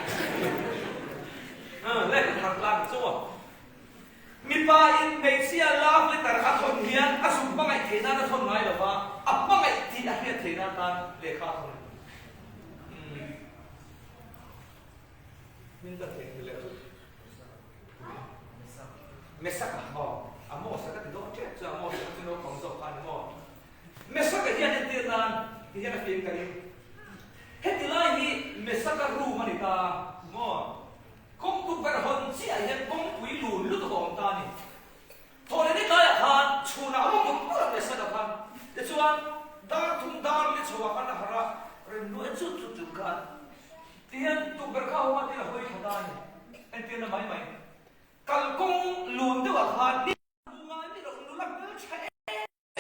Le ka thar tlang chu. Mipa in hmeichhia love letter a thawn hian a zuk hmangaih theih nan a thawn ngai lo va, a hmangaih tih a hriat theih nan tan lehkha a thawn a ni. Min ka theihnghilh leh chu. Mesaka maw? Amosa ka ti dawn tep chu Amosa kha chu naupang zawk kha a ni maw? Mesaka hian entir nan ti hian a fim ka ring. Heti lai hi Mesaka room a ni ta maw? Kawng tukverh hawn chiah hian kawngpui lun lutuk a awm ta a ni. Thawhlehni tlaiah khan chhunah a mut mut a Mesaka khan. Tichuan dar thum dar li chhoah khan a harh a, rem nuai chut chut chut khan Ti hian tukverh kha hawng a tir a hawi thla ta a ni. Entirna mai mai. Kalkawng lun deuhah khan mi hmu ngai mi loh nula hmel tha em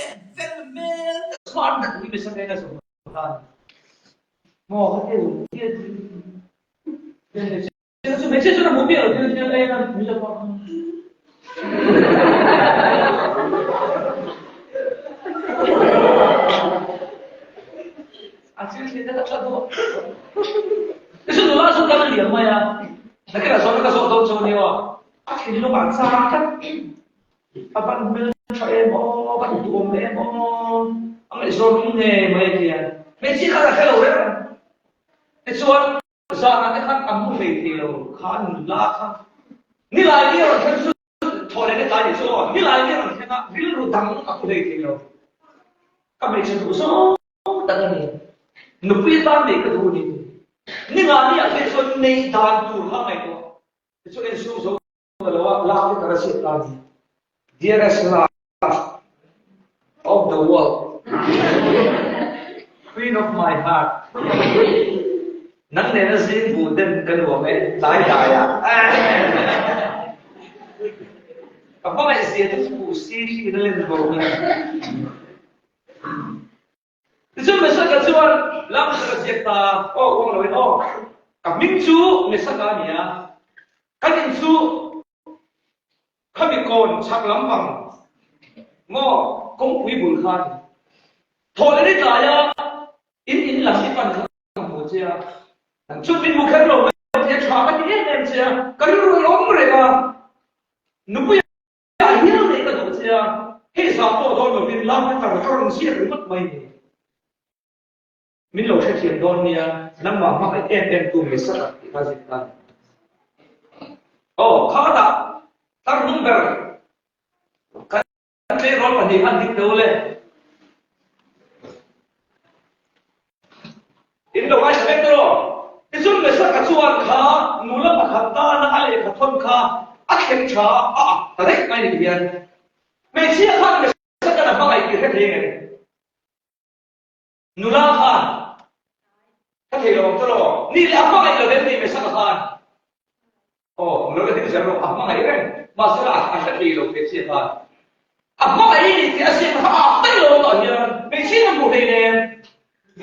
em fel hmel deuh chuan ka tui nasa mai a zawm ta a ni. Maw ka ti a chu hmeichhia chuan a hmu miah lo thil thil en a min lo pawh. A thil thlir te kha tha duh. Tichuan nula chu kal a liam mai a, nakinah zawhna ka zawh dawn chu ania aw. A thinlung ah chang tlat. A van hmel tha em aw, van duhawm em aw, a ngaihzawn awm ngei mai a ti a. Hmeichhia khan a hre lo reng a. Tichuan Zanah te khan a mu hlei thei lo kha a nula kha nilai ni a rawn thleng chu thaw leh tlai ni chu aw nilai ni a rawn thleng a rilru dang a pu hlei thei lo ka hmeichhe duh zawng tak a ni nupui atan nei ka duh a ni ninga ni ah phei chuan nei dan tur kha ngaihtuah tichuan insum zo ta lo a lak te ka la hriat ta a ni dearest love of the world queen of my heart nang nena zing buh den ka nuam e tlai tlai ah ka hmangaih zia te chu buh si hri in a len bo mai. Tichuan Mesaka chuan Lamsaka ziak ta aw uang loin aw, ka hming chu Mesaka a ni a, kan in chu khami kawn chhak lampang maw kawngpui bul kha a ni. Thawhleh ni tlaia in in lam i pan kha ka hmu che a, chuan min hmu kher lo mai tia tha ka ti em em che a, ka rilru i awm reng a, nupui Ah hial nei ka duh che a, hei zah pawh dawn lovin love letter ka rawn ziak ringawt mai ni. Min lo hrethiam dawn nia, nangmah hmangaih em em tu Mesaka tih kha zin ta ni. Aw, khatah tar hnung ber kan tleirawl pahnih khan ding teh u le. In lo ngaithla vek tawh. Tichuan Mesaka chuan kha nula pakhat tana a lehkha thawn kha a thleng tha a, a ak ta daih mai ni hian hmeichhia khan Mesaka'n a hmangaih tih hre thei ngem? Nula khan ka thei lo ang tawh lo. Ni leh a hmangaih lo em ni Mesaka khan? Aw, lo la ding zel rawh, a hmangaih reng. Mahse a a hre thei lo hmeichhia khan. A hmangaih i ni tih a ziak kha a ak daih lo tah hian hmeichhia in a hmuh hleinem.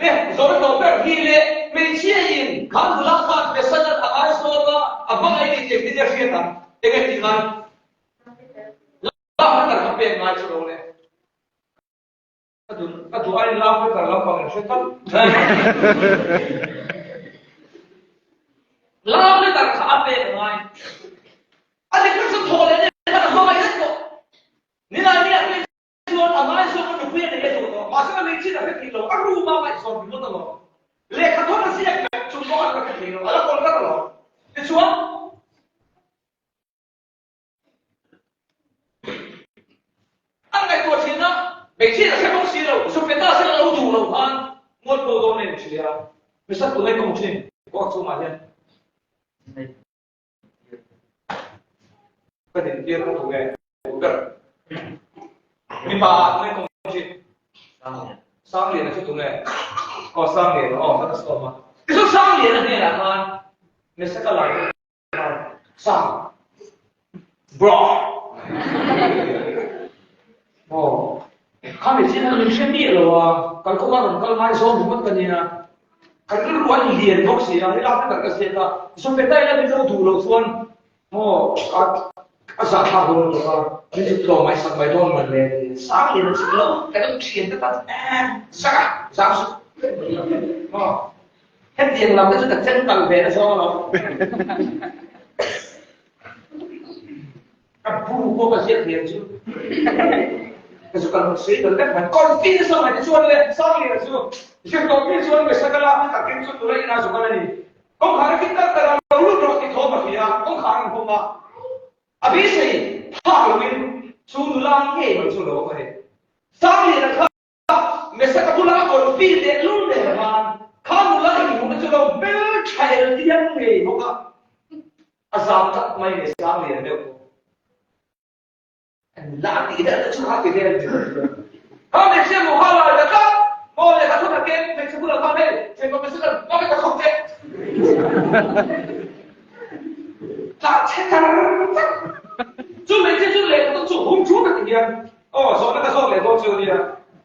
Le, zawhna tawh ber hi le, hmeichhia in khan nula khan Mesan a ngaizawn a, a hmangaih i ni tih engtin nge a hriat ang? Enge tih ngai? Lak na kha pek ngai chu lo le. Ka duh aiin lak vek a lampang in hre tlat. Lak letter kha a pek a ngai. A dik tak chu thaw leh nen khan a hmangaih reng tawh. Nilai ni ah phei chuan a ngaihzawn a nupui a nei a duh tawh. Mahse a hmeichhiat a hre thei lo. A room a ngaihzawn ringawt alawm. Lehkha thawn a ziak vek chung pawh a la hre thei lo. A la kawl tlat alawm. Tichuan. An ngaihtuah thin a, hmeichhia a hre bawk si lo, Zupeta sela lo duh lo khan mualpho dawn em hria, misa tunai kawng thin kawr chungah hian ka din tir kha tunge ber mipa tunai kawng thin Sangliana chu tunge aw Sangliana aw ka sawm a tichuan Sangliana hnenah khan misa ka lai Sang. Bro. Aw. Kha mi chin an min hre miah lo a, kal kawng a rawn kal ngai zawng ringawt ka nia. Kan rilru an lian bawk si a, helai hmun ka ziak a, Zopeta ila min lo duh loh chuan maw a zahthlak dawn lutuk a, min zuk tlawm mai sak mai dawn man le ti sang lian a chik lo, kan awm thian te tan eh zak a, zak zuk maw hetiang lam te chu ka chen kal ve na zawng alawm. Ka bu pawh ka ziak hliam chu ka zu kal hmun sui tel vek mai. Confuse a mai te chuan le Sangliana chu zir tawh mi chuan Mesa ka lak takin chu tura inah zu kal a ni. Kawngkhar a kin tak tak a, lo lut rawh tih thawm a hria a, kawngkhar an hawng a. A beisei phak loin chu nula ngei mai chu a lo awm a ni. Sangliana kha Mesa ka bula a kawn fi leh lul nen khan kha nula inhmuhna chu lo bel tha el diam ngei bawk a, a zam tak mai nge sang lian deuh pawh. A nula a tih deuh te chu kha ti vel ni bawk sia. Kha hmeichhia hmuh kha lai ta tlat, maw lehkha thun a keng hmeichhe bulah khan hei thenawm mesa kan hmang ka khawp teh. Tlah chhe tar tar. Chu hmeichhia chu lehkha thun chu hum thu tak hian Aw, zawhna ka zawk leh dawn chu ania.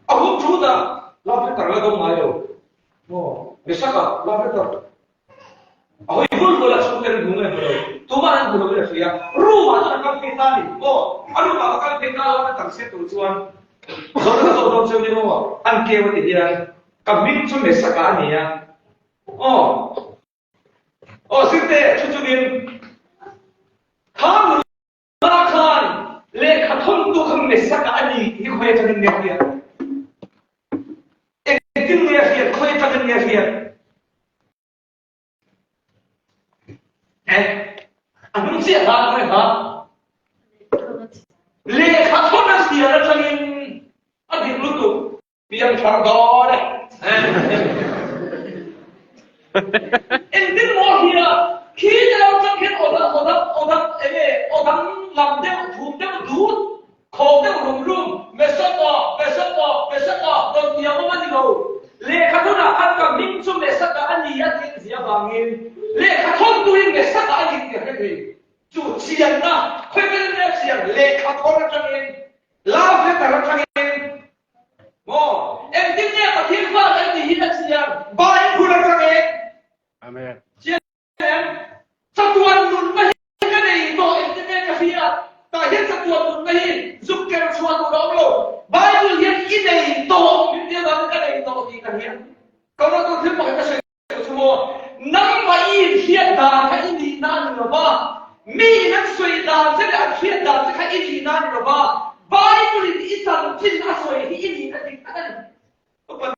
A hun thu ta, love letter la dawng ngai lo. Aw, Mesaka, love letter. A hawi vul vul a, chhungte an hmu nge hmu lo. Tumah an hmu lo in a hria. Room ah chuan a kal phei ta a ni. Aw, a room ah ka kal phei ta love letter set tur chuan zawhna ka zawk dawn chu ania maw? An keu a ti hian, ka hming chu Mesaka a ni a. Aw. Aw, Sirte, thu chungin kha nula Mah khan lehkha thawntu kha Mesaka a ni tih hi khawi atangin nge a hriat? Engtin nge a hriat? Khawi atangin nge a hriat? Eh, a hnung chiah kha khawi kha? Lehkha thawn a hriat atangin a dik lutuk. Piangthar dawn e. Engtin maw hria khi te lo chang hian aw dang aw dang aw dang enge aw dang lam deuh thum deuh dut khawng deuh rum rum Mesaka Mesaka Mesaka rawn tiang awm a ni lo. Lehkha thunah khan ka hming chu Mesaka a ni a tih zia vangin lehkha thawntuin Mesaka a ni tih a hre thei. Chu chianna khawipel nge chian lehkha thawn atangin love letter atangin Maw? Engtin nge Pathian fa kan tih hi a chiang? Bible atang e. Amen. Chiang em? Chatuan nunna hi ka nei tawh engtin nge ka hria? Tah hian chatuan nunna hi zuk ker chhuah tur a awm lo. Bible hian i nei tawh min tia dang ka nei tawh tih ka hria. Ka rawn tur thil pakhat ka sawi duh chu maw? Nangmah i inhriat dan kha i nihna a ni lo va, mi in an sawi dan che leh an hriat dan che kha i nihna a ni lo va, Bible in i chanchin a sawi hi i nihna dik tak a ni. Upa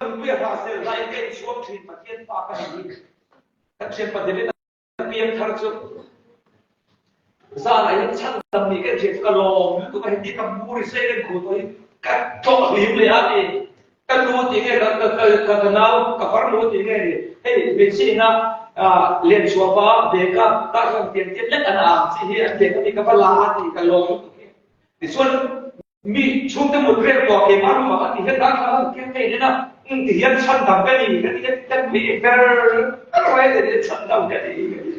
nunpuia hla sel laiin ka inchhuang thin Pathian fa ka ni hi. Kan thianpa David a piang thar chu zanah hian chhan dam nih ka inhriat chu ka lawm lutuk a, heti ka mu ri sei reng khu tawh hi ka tlawh hlim leh a ti. Ka nu tih nge ka ka ka ka nau ka far nu tih nge ni hei hmeichhia ina len chhuah pa bag a tah chuan tiang tiang lek an ang chi hi an bag a mi ka va la a ti ka lawm lutuk hi. Tichuan Mi chhungte mut reng tawh keimah room ah ka ti hian dah thla an keng thei nen a, umm ti hian chhan dang ka ni ka ti hian ka nui ber ber mai a ti chhan dang ka ni ka ti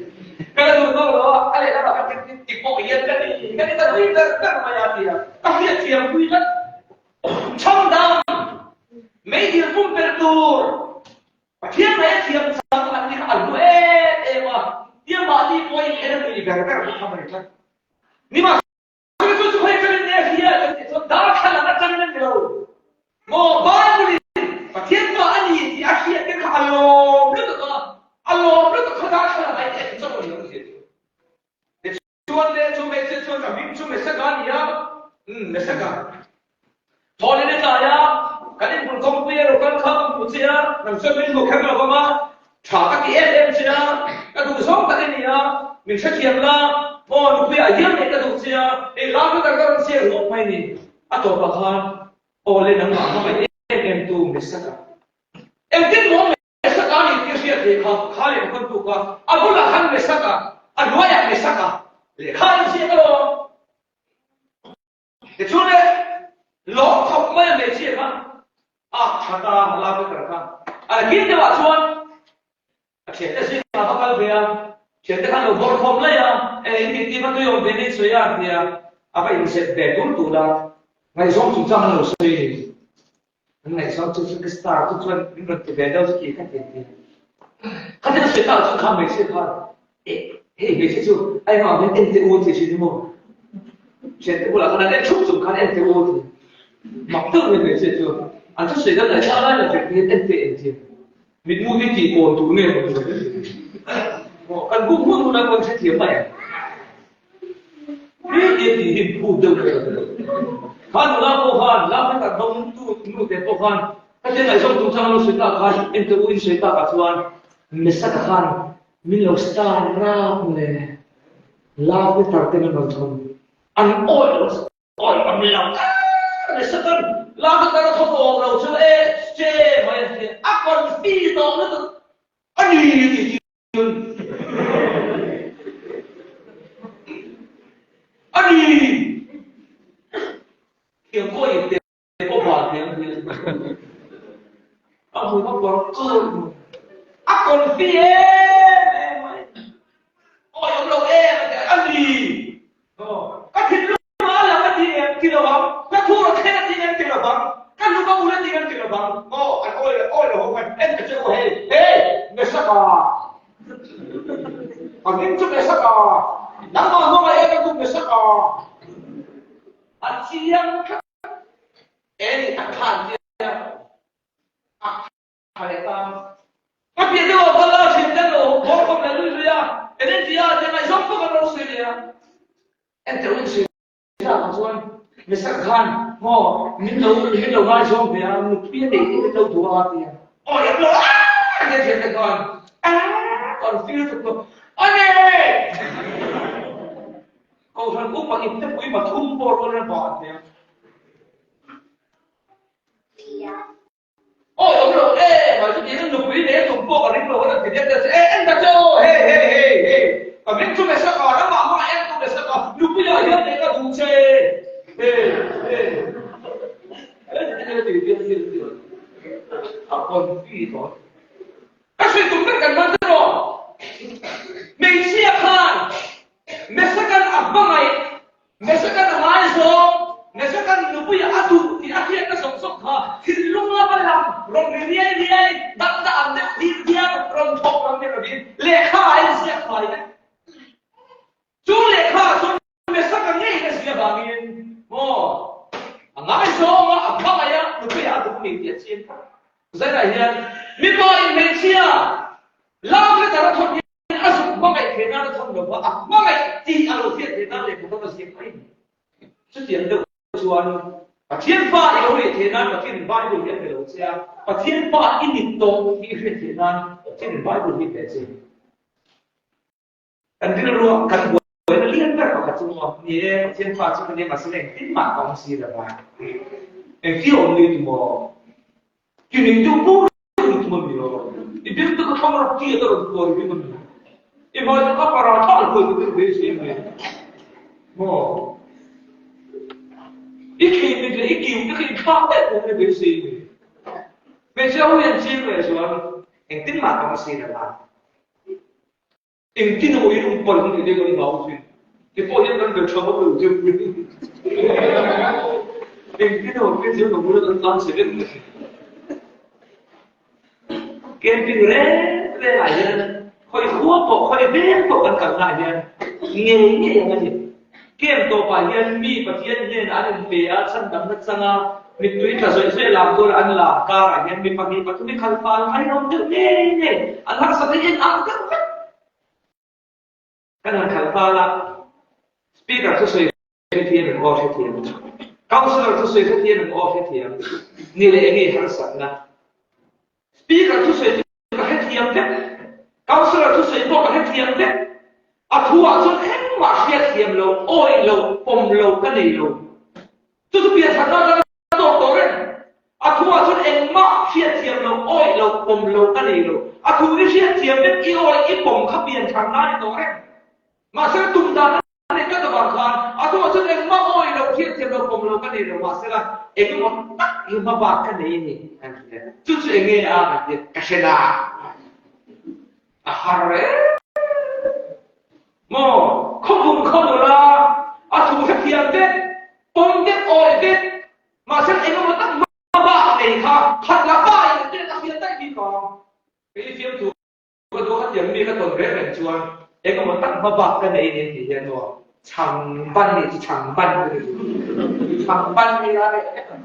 ka la duh tawh lo a, a lehlamah ka ti ti pawh hian ka ni ka ti ka nui ber ber mai a ti a, ka hriatthiam pui tlat. Chhan dang meidil pumpelh tur Pathian mai a thiam chang an ni kha a hlu em em a, tia mahni pawhin en a nui ber ber bawk kha mai tlat. Nimahsela, Chu chu chu hei chuan nge hria kan tih chuan darthlalang atangin a ni lo. Maw Bible in Pathian pa a ni tih a hriat te kha a lawm lutuk a, a lawm lutuk kha darthlalang ah in en chauh a ni ang zia chu. Tichuan le chu hmeichhia chuan ka hming chu Mesaka a ni a, umm Mesaka. Thawhlin a tlai a, kan inbul kawngpui a lo kal kha ka hmuh che a, nang chuan min hmu kher lo vang a, tha ka ti em em che a, ka duh zawng tak i ni a, min hrethiam la, maw nupuiah hial neih ka duh che a, hei la ka ka rawn chhiar hlawk mai ni. A tawpah khan, Aw le nangmah hmangaih em em tu Mesaka. Engtin maw Mesaka a ni tih hriat theih kha, kha leh ka tuk a, a bulah khan Mesaka, a hnuaiah Mesaka lehkha a inziak alawm. Tichuan le, lawm khawp mai a hmeichhia kha a tha ta la Peter kha. A nakin deuhah chuan a thiante zingah a va kal ve a, thiante khan lo bawr khawm laih a, e in tih tih va tui awm ve ni sawi a an ti a, a va inzep ve tul tul a, ngaihzawng chungchang an lo sawi a ni. An ngaihzawng chu chu ka star chu chuan min rawn ti ve deuh chu tih ka ti ti. Khatin a sawi tak chuan kha hmeichhia khan eh hei hmeichhia chu a engmah hian en teh u ti thin emaw thiante bulah khan an en thup chung khan en teh u ti. Mak deuh mai hmeichhia chu an thusawi dan ngaihthla lai la hrep hian en teh en thin. Mitmu hi tih kawn tur nge maw ni maw kan buk hmun hmun a pawn hrethiam mai ang. Hi tih tih hi phut deuh mai ang. Kha nula pawh khan lak na tak dawng tu nu te pawh khan khatia ngaihzawng chung chang lo sawi tak khan ente u in sawi tak ah chuan Mesaka khan min lo star rap le lak na tar ten an rawn thawm an awih lo Awi ka mi lo kher ni sakan lak a kar thawk awm lo chu e che mai a tia a confi tawh lutuk a ni ti chun a ni thiam pawh i te pawh ba thiam hian a hmu ka pawr tur a confi em em mai Awi awm lo em a ti a, a ni. Ka thinlung a lang a ti em ti lo ang, ka thu rawn thleng a ti em ti lo vang, ka lu ka ul a ti em ti lo vang. Aw, an awi awi lo ho khan en ta che u hei, hei, Mesaka, ka hming chu Mesaka, nangmah hmangaih em a tu Mesaka. A chiang tlat e ni tak khan tia a Tha leh ta. Ka piah deuh ah kal a, thian te an lo bawr khawm leh lui lui a, en en tia tiang ngaihzawng pawh kan lo sawi leh a. En teuh in sawi tak ah chuan Mister Khan maw min lo min lo ngaizawng ve a, nupui a neih te min lo duh a tia. Aw em lo a tia thian te khan a kan feel tuk lo a ni. Kohhran upa iptepui pathum pawh rawn a bah nia. Awi awm lo e, mah chu tiin nupui nei a tum pawh ka ring lo a rawn ti diak diak che, e en ta che aw, hei hei hei hei, ka hming chu Mesaka, ramah hmangah en tu Mesaka, nupui ah hian nei ka duh che, hei hei hei ti diak diak diak a confi tawh. Ka sawi tum vek kan man rawh, hmeichhia khan Mesakan a hmangaih Mesakan a ngaizawng, Mesakan nupuia a duh tih a hriatna zawng zawng kha thinlung lama lang rawn ri riai riai, dam dah ang deuh hir hian rawn thawk lam ni lovin lehkha a inziak fai vek. Chu lehkha ah chuan Mesaka ngei na zia vangin maw a ngaizawng a, a hmangaih a, nupuia a duh ni tih a chiang tlat. Zainah hian mipa in hmeichhia lak letter a thawn hian a zuk hmangaih theih nan a thawn lo va, a hmangaih tih a lo hriat theih nan lehkha thawn a ziak mai a ni. Chutiang deuh chuan Pathian fa i lo leh theih nan Pathianin Bible hi a pe lo che a, Pathian fa i ni tawh tih i hriat theih nan Pathianin Bible hi a pe che. Kan rilruah kan buaina lian ber pakhat chu maw ni e, Pathian fa chu ka nia mahse engtin mah ka awm si lo va, engtin awm ni tu maw? Ki ning deuh bur ni tu maw mi lo? I beng te ka thlang rak ti a ka rawn kuai bik a mi? I hmai te ka paratha an kuai bik ve si mai maw? I khi mit leh i kiu te kha i thlak daih pawh ni ve si mai. Hmeichhia ho hian ching leh chuan engtin mah ka awm si lo va. Engtin emaw in um palh ni te kan hlau thin. Ti pawh hian kan be tha vak lo deuh mai. Engtin emaw phei chuan ka bula kan tlan chhe vek mai. Camping reng reng ah hian khawi khua pawh khawi veng pawh kan kalna ah hian ngei ngei ang a ni. Camp tawpah hian mi Pathian hnenah an inpe a, chhandamna changa mittui tla zawih zawih lam tur an lam karah hian mi pahnih pathum i khalh fal mai rawng deuh ngei ngei an harsat hi en ang deuh vek. Kan han khalh fal a, speaker thusawi hrethiam an aw hrethiam, councillor thusawi hrethiam an aw hrethiam, ni leh enge harsatna. Speaker thusawi chu ka hrethiam vek, Councillor thusawi pawh ka hrethiam vek. A thuah chuan engmah hriatthiam lo, awih lo, pawm lo ka nei lo. Chu chu pianchhatna atanga tawk tawh reng. A thuah chuan engmah hriatthiam lo, awih lo, pawm lo ka nei lo. A thu i hriatthiam vek, i awih, i pawm kha pianchhatna a ni tawh reng. Mahse tum dan a Ani ka dawh khan a thuah chuan engmah awih lo, hriatthiam lo, pawm lo ka nei lo, mahsela engemaw tak hi hma bak ka nei a ni kan hria. Chu chu enge a kan tia ka hre la. A har reng maw? Khawpum khaw nula a thu hrethiam vek, pawm vek, awih vek, mahsela engemaw tak hma bak nei kha. Chutiang mi ka tawn reng reng chuan eng emaw tak hma bak ka nei ni tih hian maw chhang ban nih chu chhang ban ka ti duh. Chhang ban hi a reh vek ang.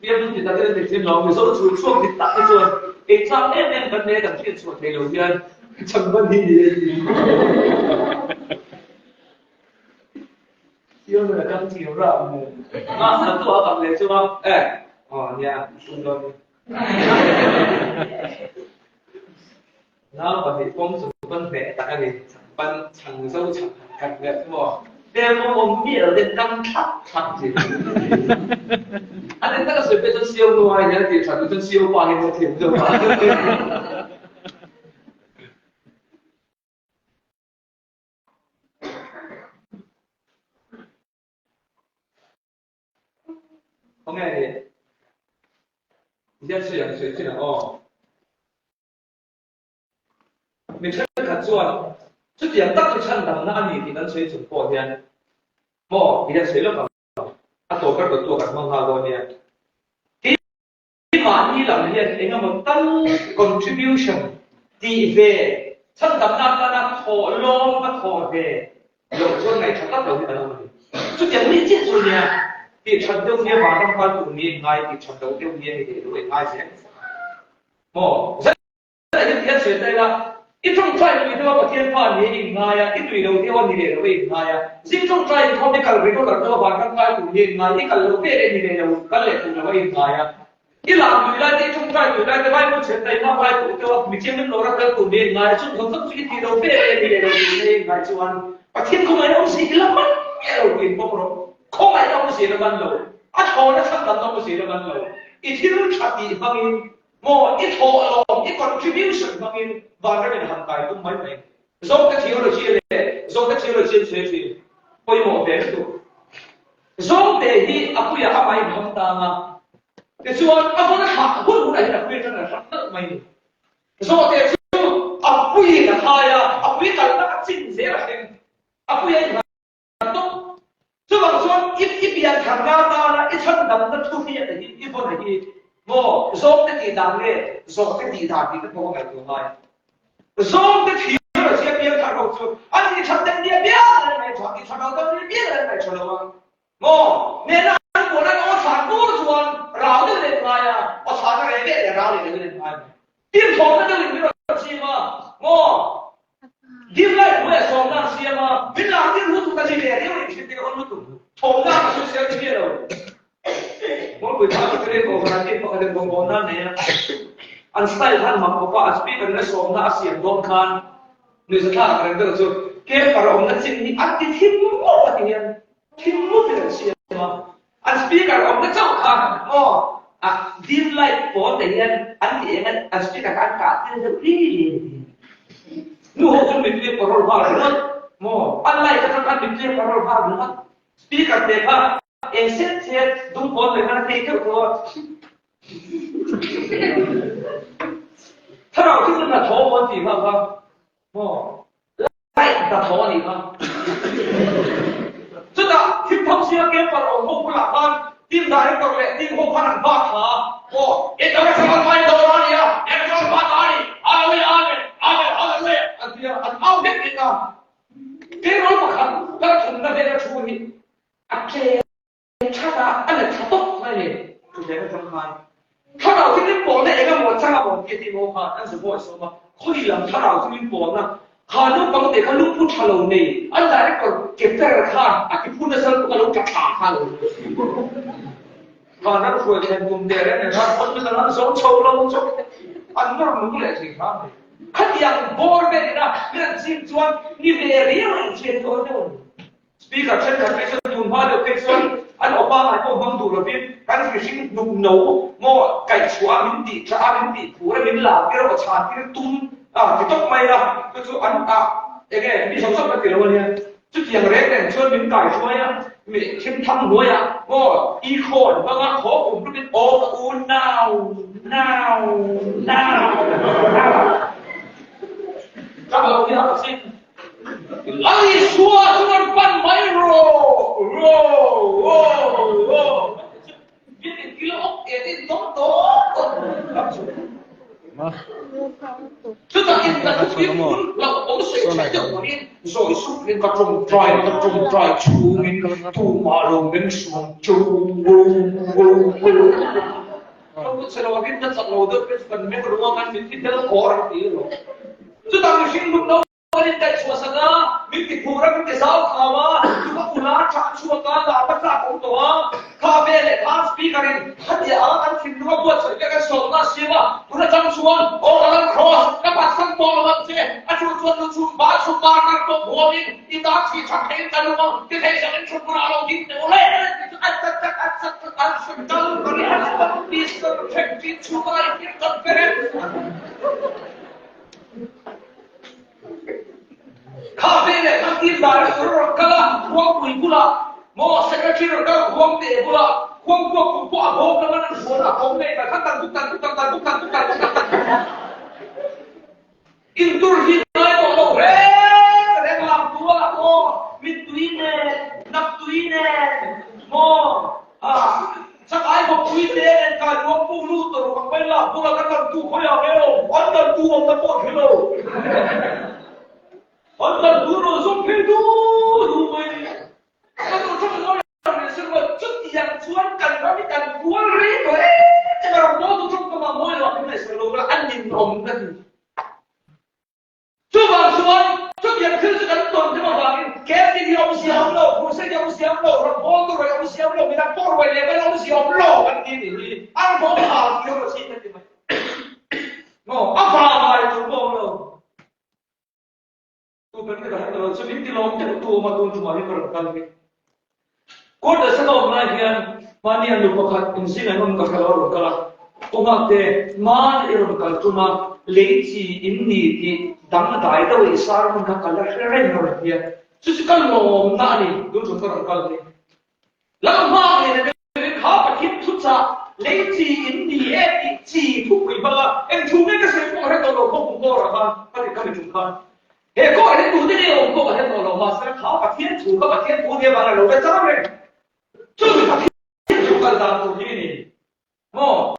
Biakinn ti tak in a ti thin lo, Mizo chhul chhuak dik tak hi chuan ei chak em em kan nei a kan hriat chhuah thei lo hian chhang ban hi ni e ti. Siam in a kam thiam rah mu. A a tuah a kam leh chu a eh aw nia tum dawn ni. Nau pahnih pawm chung pawn hneh tak a ni. Chhang pan chhang zo chhang han khat leh chu maw. Hmel pawm awm miah lo ten kam thlak thlak chi. A nen taka sawi pawh chuan siau nu ai hian a tih that chuan siau pa hian a thiam zawk a. Khawnge ni? Ziak sawi ang sawi chin ang aw. Mi thenkhat chuan chutiang tak chu chhandamna a ni tih kan sawi chung pawh hian maw ti hian sawi lawk ang. A tawp ber dawttu a kan hmang nghal dawn nia. Keimahni lam hian eng emaw tal contribution tih ve chhandamna atana thawh lawm va thawh ve loh chuan ngaih tha tak lo hi kan awm a ni. Chutiang mi chiah chu nia tih that deuh nia vanram kal tur ni ngai tih that loh deuh nia ni leh lo eng ngai zel maw? Tunah hian ti hian sawi ta ila, i tawngtai tui deuh a Pathian pa ni a inngai a, i tui lo deuh a ni leh lo a inngai a, zing tawngtai inkhawm i kal regular deuh a vanram kai tur ni a inngai, i kal lo ve leh ni leh lo, kal leh tur lo a inngai a, i lam tui lai te, i tawngtai tui lai te, Bible chhiar ta inah vai tur deuh a, mi thianghlim lo ram kal tur ni a inngai a, chung zawng zawng chu i tih lo ve leh ni leh lo tur ni a inngai chuan Pathian khawngaihna awm si i la man miah lo tiin bawk rawh. Khawngaihna awm si i la man lo, a thlawna chhandamna awm si i la man lo, i thil tha tih hmangin Maw, i thawh lawm, i contribution hmangin vanram in han kai tum mai mai. Zawngte theology leh zawngte theology an sawi thin. Pawimawh ve lutuk. Zawngte hi a puiah amah in ham tang a, tichuan a vawn thlah hun hunah hian a pui atang a hrang nalh mai ni. Zawhte chu a puiin a khai a, a pui kalna a chin zel a thleng. A puia in Tawp. Chuvang chuan i i pian tharna atana i chhandamna thu hriat hi i vawn hi maw zawngte tih dan nge zawhte tih dan tih te pawh ka ngaihtuah ngai. Zawngte thir a zia pian thar ho chu an tih that deuh nia bial an ngaih tha tih that lo deuh nia bial an ngaih tha lo a maw nena an buan an aw thlan tur chuan rau deuh leh ngai a aw thlan a reh ve leh rau leh deuh in an ngai mai. Tin thawmna deuh in min rawn chim a maw Dim lai hnuaiah sawmna an siam a, min lar tir lutuk a ni ve riau in hrilh tir a awm lutuk. Thawmna ka sawi sel ti miah lo. Mawlpui kha ka tireng over an tih pakhat in bawngbawn nan nei a. An style khan mak khawp a, a speaker in a sawmna a siam dawn khan nuihzathlak ang reng deuh chu camper awmna chin hi a ti thim ngawt a ti hian thim ngawt in an siam a. An speaker awmna chauh kha maw a dim light pawl te hian an ti eng a, an speaker kha an kah tir deuh ri ri a ni. Nu ho chu mitui parol nghal ringawt maw, an light atang khan mitui parol nghal ringawt. Speaker te kha eng set set dum pawl te khan a phei keuh tawh a. Thlarau thil hnathawh maw an tih kha kha maw. Light hnathawh a nih kha. Chutah thimtham sia camper awm ho bulah khan team director leh team ho khan an bak thla a, Aw, international fight dawn a ni a, international fight a ni, Hallelujah, Amen, Amen, Hallelujah, an ti a, an au vek vek a. Tleirawl pakhat kal thumna vela thu hi a tlem. That a, a la tha tawp mai ni. Thuhleng atang khan thlarau chu min pawlna eng emaw chang a awm tih a tih maw khan an zabawi sawm a, khawi lam thlarau chu min pawlna kha naupang te kha lungphu tha lo nei an director ke ber khan a ti phu nasa lutuk a lo tla thla kha lo van ram hruai thlen tum der em em khan hospital an zawng chho lo chauh an nawr nung leh thei hram mai. Khatiang bawr velina min an chim chuan ni ve riau a inchhiat dawn deuh a ni. Speaker thenkhat phei chuan tun hma deuh phei chuan an awpa ngai pawh hmang duh lovin kan mihring hnuk no maw kaihchhuah a min tih tha a min tih phur a min lar tir a aw chhan tir tum a ti tawp mai a chu chu an ah enge mi zawng zawng kan ti lo ania chutiang reng reng chuan min kaihruai a mi thimtham hnuaiah maw i khawn hmanga khaw kum lutin aw ka u nau nau nau nau ka lo hi a sin Lal Isua chu rawn pan mai rawh, rawh, rawh, rawh. Biakin kilo awk e tin dawng dawn dawn. Chutah in ka thupui phun hlauh awm sawi tha deuh angin zawi supin ka tawngtai ka tawngtai chhungin tumah lo meng suam cheu Ka hmu che lo angin ka chak lo deuh te chu kan meng ruang an min ti tel kawr an ti lo. Chutah mihring lung no Kan indaih chhuah sak a, min ti phur a, min ti zau thau a, chu ka kula ṭah chhuak a, lar ka tlak awm tawh a, kha ve leh khan speaker in khatia a kan thinlung a buatsaih vek a sawmna a siam a, tun atang chuan aw ka lal cross ka phatsan tawh lo ang che, a chu chuan lu chhum ba chhum bar kar pawh huamin i tan thih ṭha theiin ka lum ang, ti thei zang in ṭhut hmunah a lo ding teuh le ti chu an chat chat an chat chat an hrim kal ka ri an Mr. Ṭhenṭin chhunga i hlim conference. Kha veleh kha team director a rawn kal a, Khuangpui bulah maw secretary rawn kal a, Khuangte bulah Khuangpuak kum pawh a bawm lama an hruan a, a awm ngei mai kha tan buk tan buk tan tan buk tan buk tan buk tan tan buk intur hi ngai tawh lo reng reng lam tualah maw mittui nen naktui nen maw Chakai bawkpui te nen kai ruang puk lut ta ruk ang mai la, bula ka tan tu khawi ang emaw, an tan tu awm na pawh thei lo. An tan tu rawn zawm phei du du mai ni. Ka duh thang mawi ang nih sin rual, chutiang chuan kan ram hi kan kual rei tawh em em a, rawn bawl tu thang ka mah mawi lo ang in ngaihsak lo ula, an ninawm ka ti. Chuvang chuan, chutiang thil chu kan tawn hlem avangin Kevin hi awm siam lo, Crusade hi awm siam lo, rawn bawl tu ruai awm siam lo, midang pawh ruai leh mai awm siam lo kan ti nih hi an vawm ha ti rawh si kan ti mai. Maw? A vang ngai tur pawh awm lo. Tu kan ti dah lo chu min ti lawm deuh tu awm a tun tumah hi ka rawn kal hi. Court a sen awm lai hian mahni an nu pakhat inzing an awm ka hre lo a rawn kal a, Kawngah te hmana i rawn kal tum a, lei chi in ni tih dang dai deuh i sar hmun kha ka la hre reng a rawn ti a, chu chu ka lawmna a ni, tun tum ka rawn kal hi. Lal hma ngei na deuhin kha Pathian thuchah lei chi in ni e tih chi thupui hmanga eng thu nge ka sawi pawh ka hre tawh lo khawpum kawrah khan ka ti kha mi tum khan. He kawh hi tute nge awm pawh ka hre tawh lo, mahse kha Pathian thu kha Pathian thu nia vang a lo be chang reng. Chu chu Pathian thu kal dan tur hi a ni maw?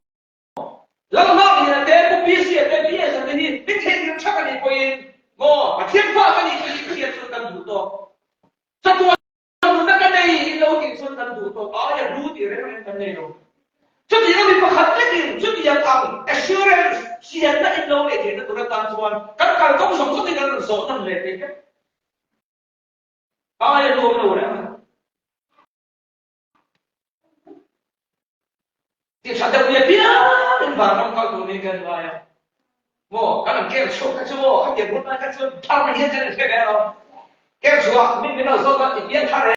Lalhmang in a te, Pu PC a te, PS a te hi min theihnghilh thak a nih pawhin maw Pathian fa ka nih tih hriat chuan kan duh tawk. Chatuan nunna ka nei in lo tih chuan kan duh tawk a, aia hlu tih reng reng kan nei lo. Chutiang a mi pakhat lekin chutiang ang assurance, chianna in lo neih theihna tur atan chuan kan kalkawng zawng zawngin kan rawn zawh nawn leh thei vek. Aia hlu awm lo reng a. Ti tha deuh leh piangin vanram kal tur niin kan ngai a. Maw, kan han kem chhuak kha chu maw, khatiang hun lai kha chuan thar hian kan inhre ve alawm. Kem chhuah min min lo zawt a, i piang thar e.